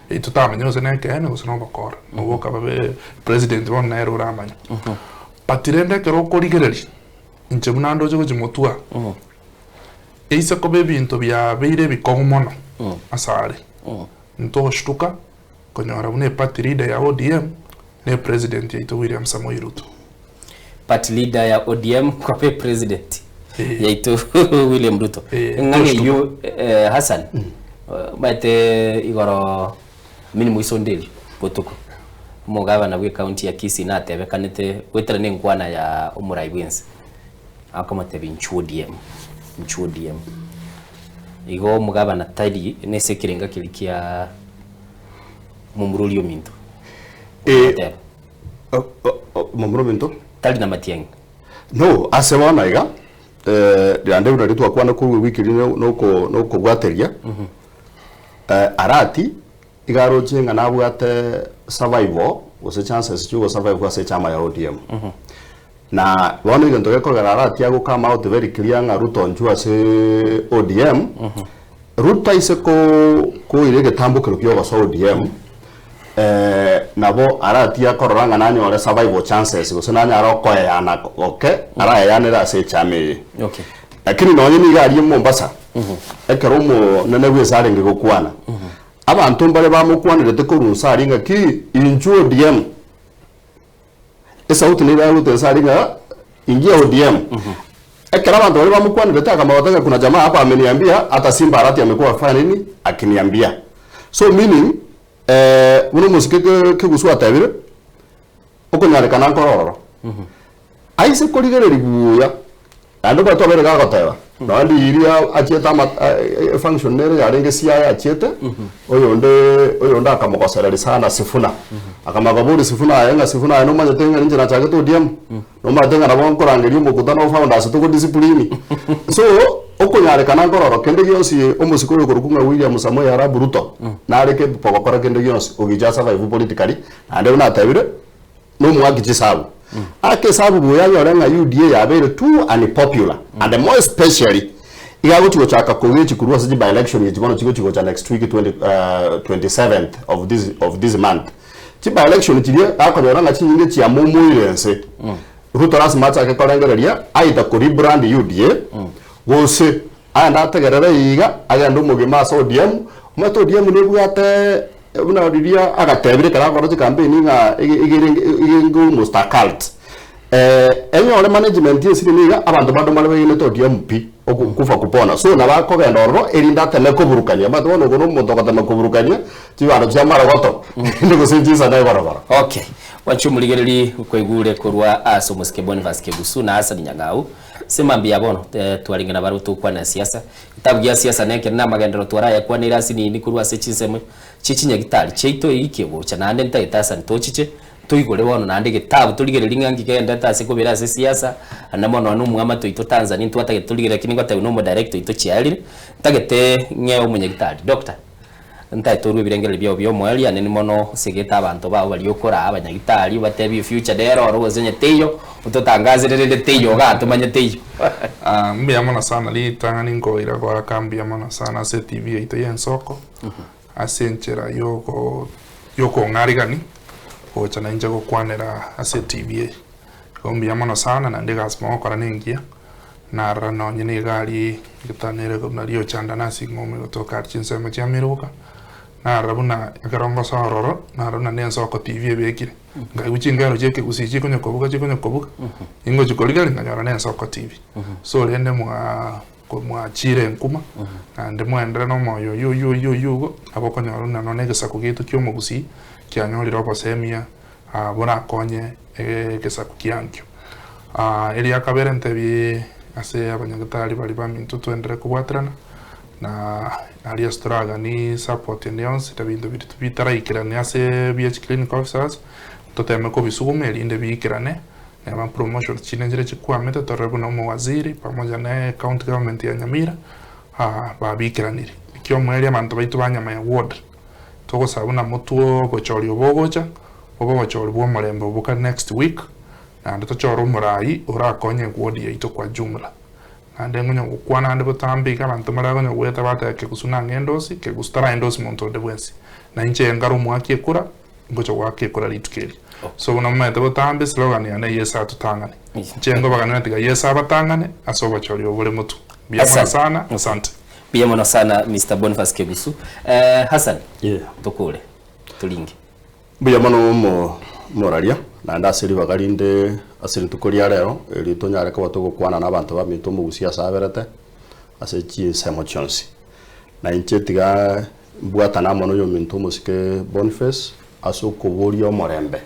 Eyio totamanya gose na ekeene gose na obokora, oboka babe president bono nere oramanye. But rende ekero okorigereria inche buna ndoche gochia motwe aa, eise koba ebinto biabeire ebikong'u mono ase are, ntogoshtuka konyora buna eparty leader ya ODM na epresident yaito William Samoei Ruto. Party leader ya ODM koba epresident yaito William Ruto. Eng'ana toshtuka. eyio eh, Hassan, omanyete igoro mini moiso onde botuko omogabana bwe county ya Kisii natebekanete goetera na enkwana ya omorai bwense akomotebia inchuo ODM, inchuo ODM. Igo omogabana tari nese ekerenga keria kia momurori ominto. Ogoteba. Momura ominto? Tari na matiang'i. No, ase bono iga, riande buna riria twakwana korwa ewiki eria noko nokobwateria, Arati iga aroche ng'a nabwate survival gose chances chia ogosurvive ase echama ya ODM. Na bono egento gekogera Arati ago come out very clear ng'a Ruto inchuo ase ODM, Ruto aise ko koira egetambokero kia ogosoa ODM, nabo Arati akorora ng'a nanyore survival chances gose nanyare okoeyana goke araeyanere ase echama eye. Okay. Lakini nonye nigo aria Mombasa, ekero omonene bw'ense arenge gokwana, abanto mbare bamokwanerete korwa inse aria ng'a ki inchuo ODM. Esauti nigo yarute inse aria ng'a ingia ODM. Ekero abanto baria bamokwanerete akamanya ng'a kuna jamaa hapa ameniambia hata Simba Arati amekuwa akifanya nini? Akiniambia. So meaning buna omosike Kigusu atebire, okonyarekana nkore ororo. Aise korigereria buya, naende omanyete obeire gagoteba, nonya riria achiete ama efunction nere yarenge Siaya achiete, oyonde oyonde akamogosereria sana Sifuna. Akamanya koboria Sifuna aye ng'a Sifuna aye nomanyete ng'a ninche nachagete ODM? Nomanyete ng'a nabo nkorangeria omokutano o founders togodiscipline? So, okonyarekana nkororo kende gionsi omosike oyo okorokwa ng'a William Samoei Arap Ruto, nare capable gokora kende gionsi ogicha asurvive politically, naende buna natebire, Nomoaki chisabu. Ake esabu buya anyore ng'a UDA yabeire too unpopular and more especially iga agochi gochaka kogechi korwa ase chi by election echi bono chigochi gocha next week 20, 27th of this, of this month. Chi by election chiria gakonyora ng'a chinyinge chiamomoire ense. Ruto lasima achake korengereria either ko rebrand UDA gose aende ategerere iga agende omogima ase ODM. Omanyete ODM nebwate Buna riria agatebire ekero akora chikampeni ng'a iga ere iga almost a cult. Enyore management ye esiri niga abanto bande mbare begenete ODM pi, okufa kupona. So nabo akogenda ororo erinde ateme koburukania. Omanyete bono ogo na omonto ogotema koburukania chibando chia amarogoto naende gose chisana igoro igoro. Okay. Gwancha omorigereri kwaigure korwa ase omosike Boniface Kegusu na Hassan Nyang'au. Ase mambia bono twarenge nabarabwo togokwana siasa. Getabu gia siasa nekere na amagenderero twarayakwaneire ase nini korwa ase chinsemo chie chinyagitari chiaito eyiki egocha naende ntagete asani tochiche toigore bono naende egetabu torigererie ng'a nki kegenderete ase kobera ase siasa ande mono nonye omwamate oito Tanzania ntwatagete torigererie lakini ngotebiwa na omodirector oito chiarire ntagete ng'ee omonyagitari. Doctor, ntagete orue ebirengererio biao bia omoerio ande mono osegete abanto bao baria okoraa abanyagitari obatebie efuture nere oro gose onye teiyo ototangasere rende teiyo igaa tomanye teiyo. Mbuya mono sana ritang'ani nkoira goaka mbuya mono sana ase etv yaito ya ensoko ase enchera yogo yokong'arigani gocha nainche gokwanera ase etv eye. Igo mbuya mono sana naende egasi mogokora nengiya, narora nonye na egari egetanere buna riochanda nase ing'ome gotoka aria chinsemo chia Miruka, narora buna ekero ngosoa ororo, narora buna na ensoko TV ebekire, nkaigwa chingero chia ekegusii chikonya kobuga chikonya kobuga, ingochi korigereria nkanyora na ensoko TV. So rende mwaa. Mwachire enkuma, naende mwaenderere nomoyo oyio oyio oyio oyio igo, nabo okonyora buna nonya egesaku giaito kia omogusii kianyorire obosemia borakonye egesaku kiankio. Eria kabere ntebie ase abanyagetari baria baminto toenderere kobwaterana, na aria ase toraganie support ende yonsi na ebinto biria bitaraikerani ase bia chiclinic officers, toteme kobisuguma erinde biikerane. Neba promotions chinde nchire chikwamete torore buna omowaziri pamoja ne county government ya Nyamira babikeraniri. Ekiomoerio abanto baito ba Nyamaya ward togosaba buna motwe obochori obo ogocha bobe obochori bwa omorembe obo next week naende tochore omorai orakonye eward yaito kwa jumla. Naende ngonya gokwana ande botambe iga abanto mbare bakonya goeta bateba Kegusu nang'e endosi, Kegusu taraendosi monto onde bwensi. Na inche nkare omoaki ekura. Ngocha goaka ekura rituko erio. So buna momanyete botambe slogan yane Yeso atotang'ane. Inche nkobaganera tiga Yeso abatang'ane ase obochori obo bore motwe. Mbuya mono Asante. sana, asante. Mbuya mono sana Mister Boniface Kegusu. Eh, Hassan, Yeah. tokore toringe. Mbuya mono omo omoraria, naende ase ribaga rinde ase rituko ria rero, erio tonyare koba togokwana na abanto baminto omogusia ase aberete, ase chinsemo chionsi. Na inche tiga mbwatane amo noyominto omosike Boniface ase okoboria omorembe,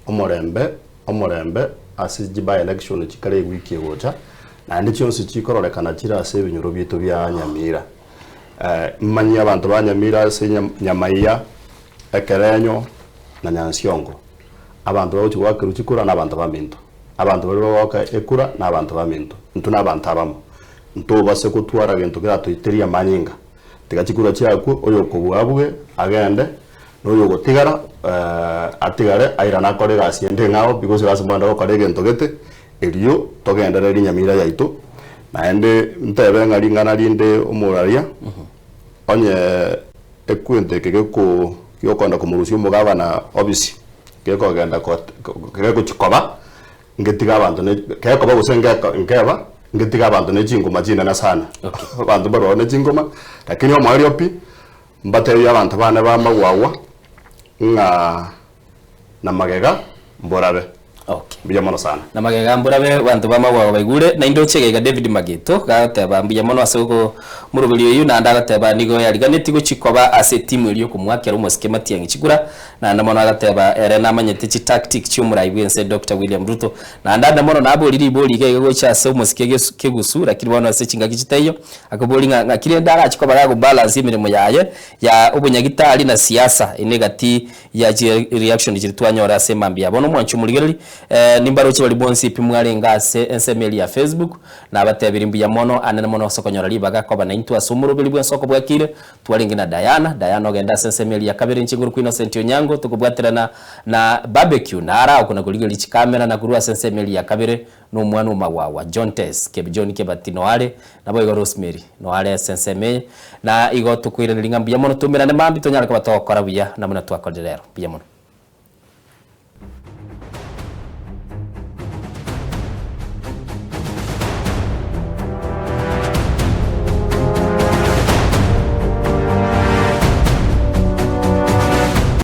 omorembe, omorembe ase chi by election chikare ewiki egocha, naende chionsi chikororekana chire ase ebinyoro biaito bia Nyamira. Manyie abanto ba Nyamira ase Nyamaiya, Ekerenyo na Nyansiongo. Abanto bagochia goakerwa chikura nabanto baminto. Abanto baria bagoaka ekura nabanto baminto. Intwe nabanto abamo. Ntobase gotwara gento keratoiterie amanyinga. Tiga chikura chiakwe, oyokobua abue agende, na oyogotigara atigare airane akore egasi ende eng'ao because egasi mwende gokora egento gete, erio togendererie nyamira yaito. Naende ntebe ng'a ring'ana rinde omoraria, onye ekwento eke geko giokogenda komorusia omogabana obisi, gekogenda gegochia koba. Ngetiga abanto ne gekoba gose ngeko nkeba, ngetiga abanto ne chingoma chinene sana. Abanto mbarwao ne chingoma, lakini omoerio pi, mbatebie abanto bane ba magwagwa, ng'a na magega mborabe. Okay. Mbuya mono sana. Na magega mborabe abanto ba magwagwa baigure, naende oche iga iga David Mageto, gagoteba mbuya mono ase okomoroberia oyio, naende agoteba nigo yariganetie gochia koba ase etimu eria okomoakera omosike Matiang'i chikura, Naende mono agateba ere namanyete chitactic chi'omorai bw'ense Doctor William Ruto. Naende ande mono nabori ribori iga iga gocha ase omosike gesu kegusu lakini bono ase chingaki chitaiyo akobori ng'a ng'aki rende arache koba gagobalance emeremo yaye ya obonyagitari na siasa ime egati ya chi reaction chiria twanyora ase emambia. Bono omwanchi omorigereri nimbaroche baria bonsi pi mwarenge ase ensemo eria ya Facebook nabatebirie mbuya mono anene mono ase okonyora ribaga koba naintwe ase omoroberi bw'ensoko bwakire Twarenge na Diana, Diana ogenda ase ensemo eria ya kabere inche ngorokwa Innocent Onyango tokobwaterana na Barbecue nara okona korigereria chikamera na korwa ase ensemo eria ya kabere na omwana omagwagwa John Tess Keb John Kebati noare naboigo Rosemary noare ase ensemo eye na igo tokoiraneria ng'a mbuya mono toumerane mambia tonyare koba togokora buya na buna twakorire rero. Mbuya mono.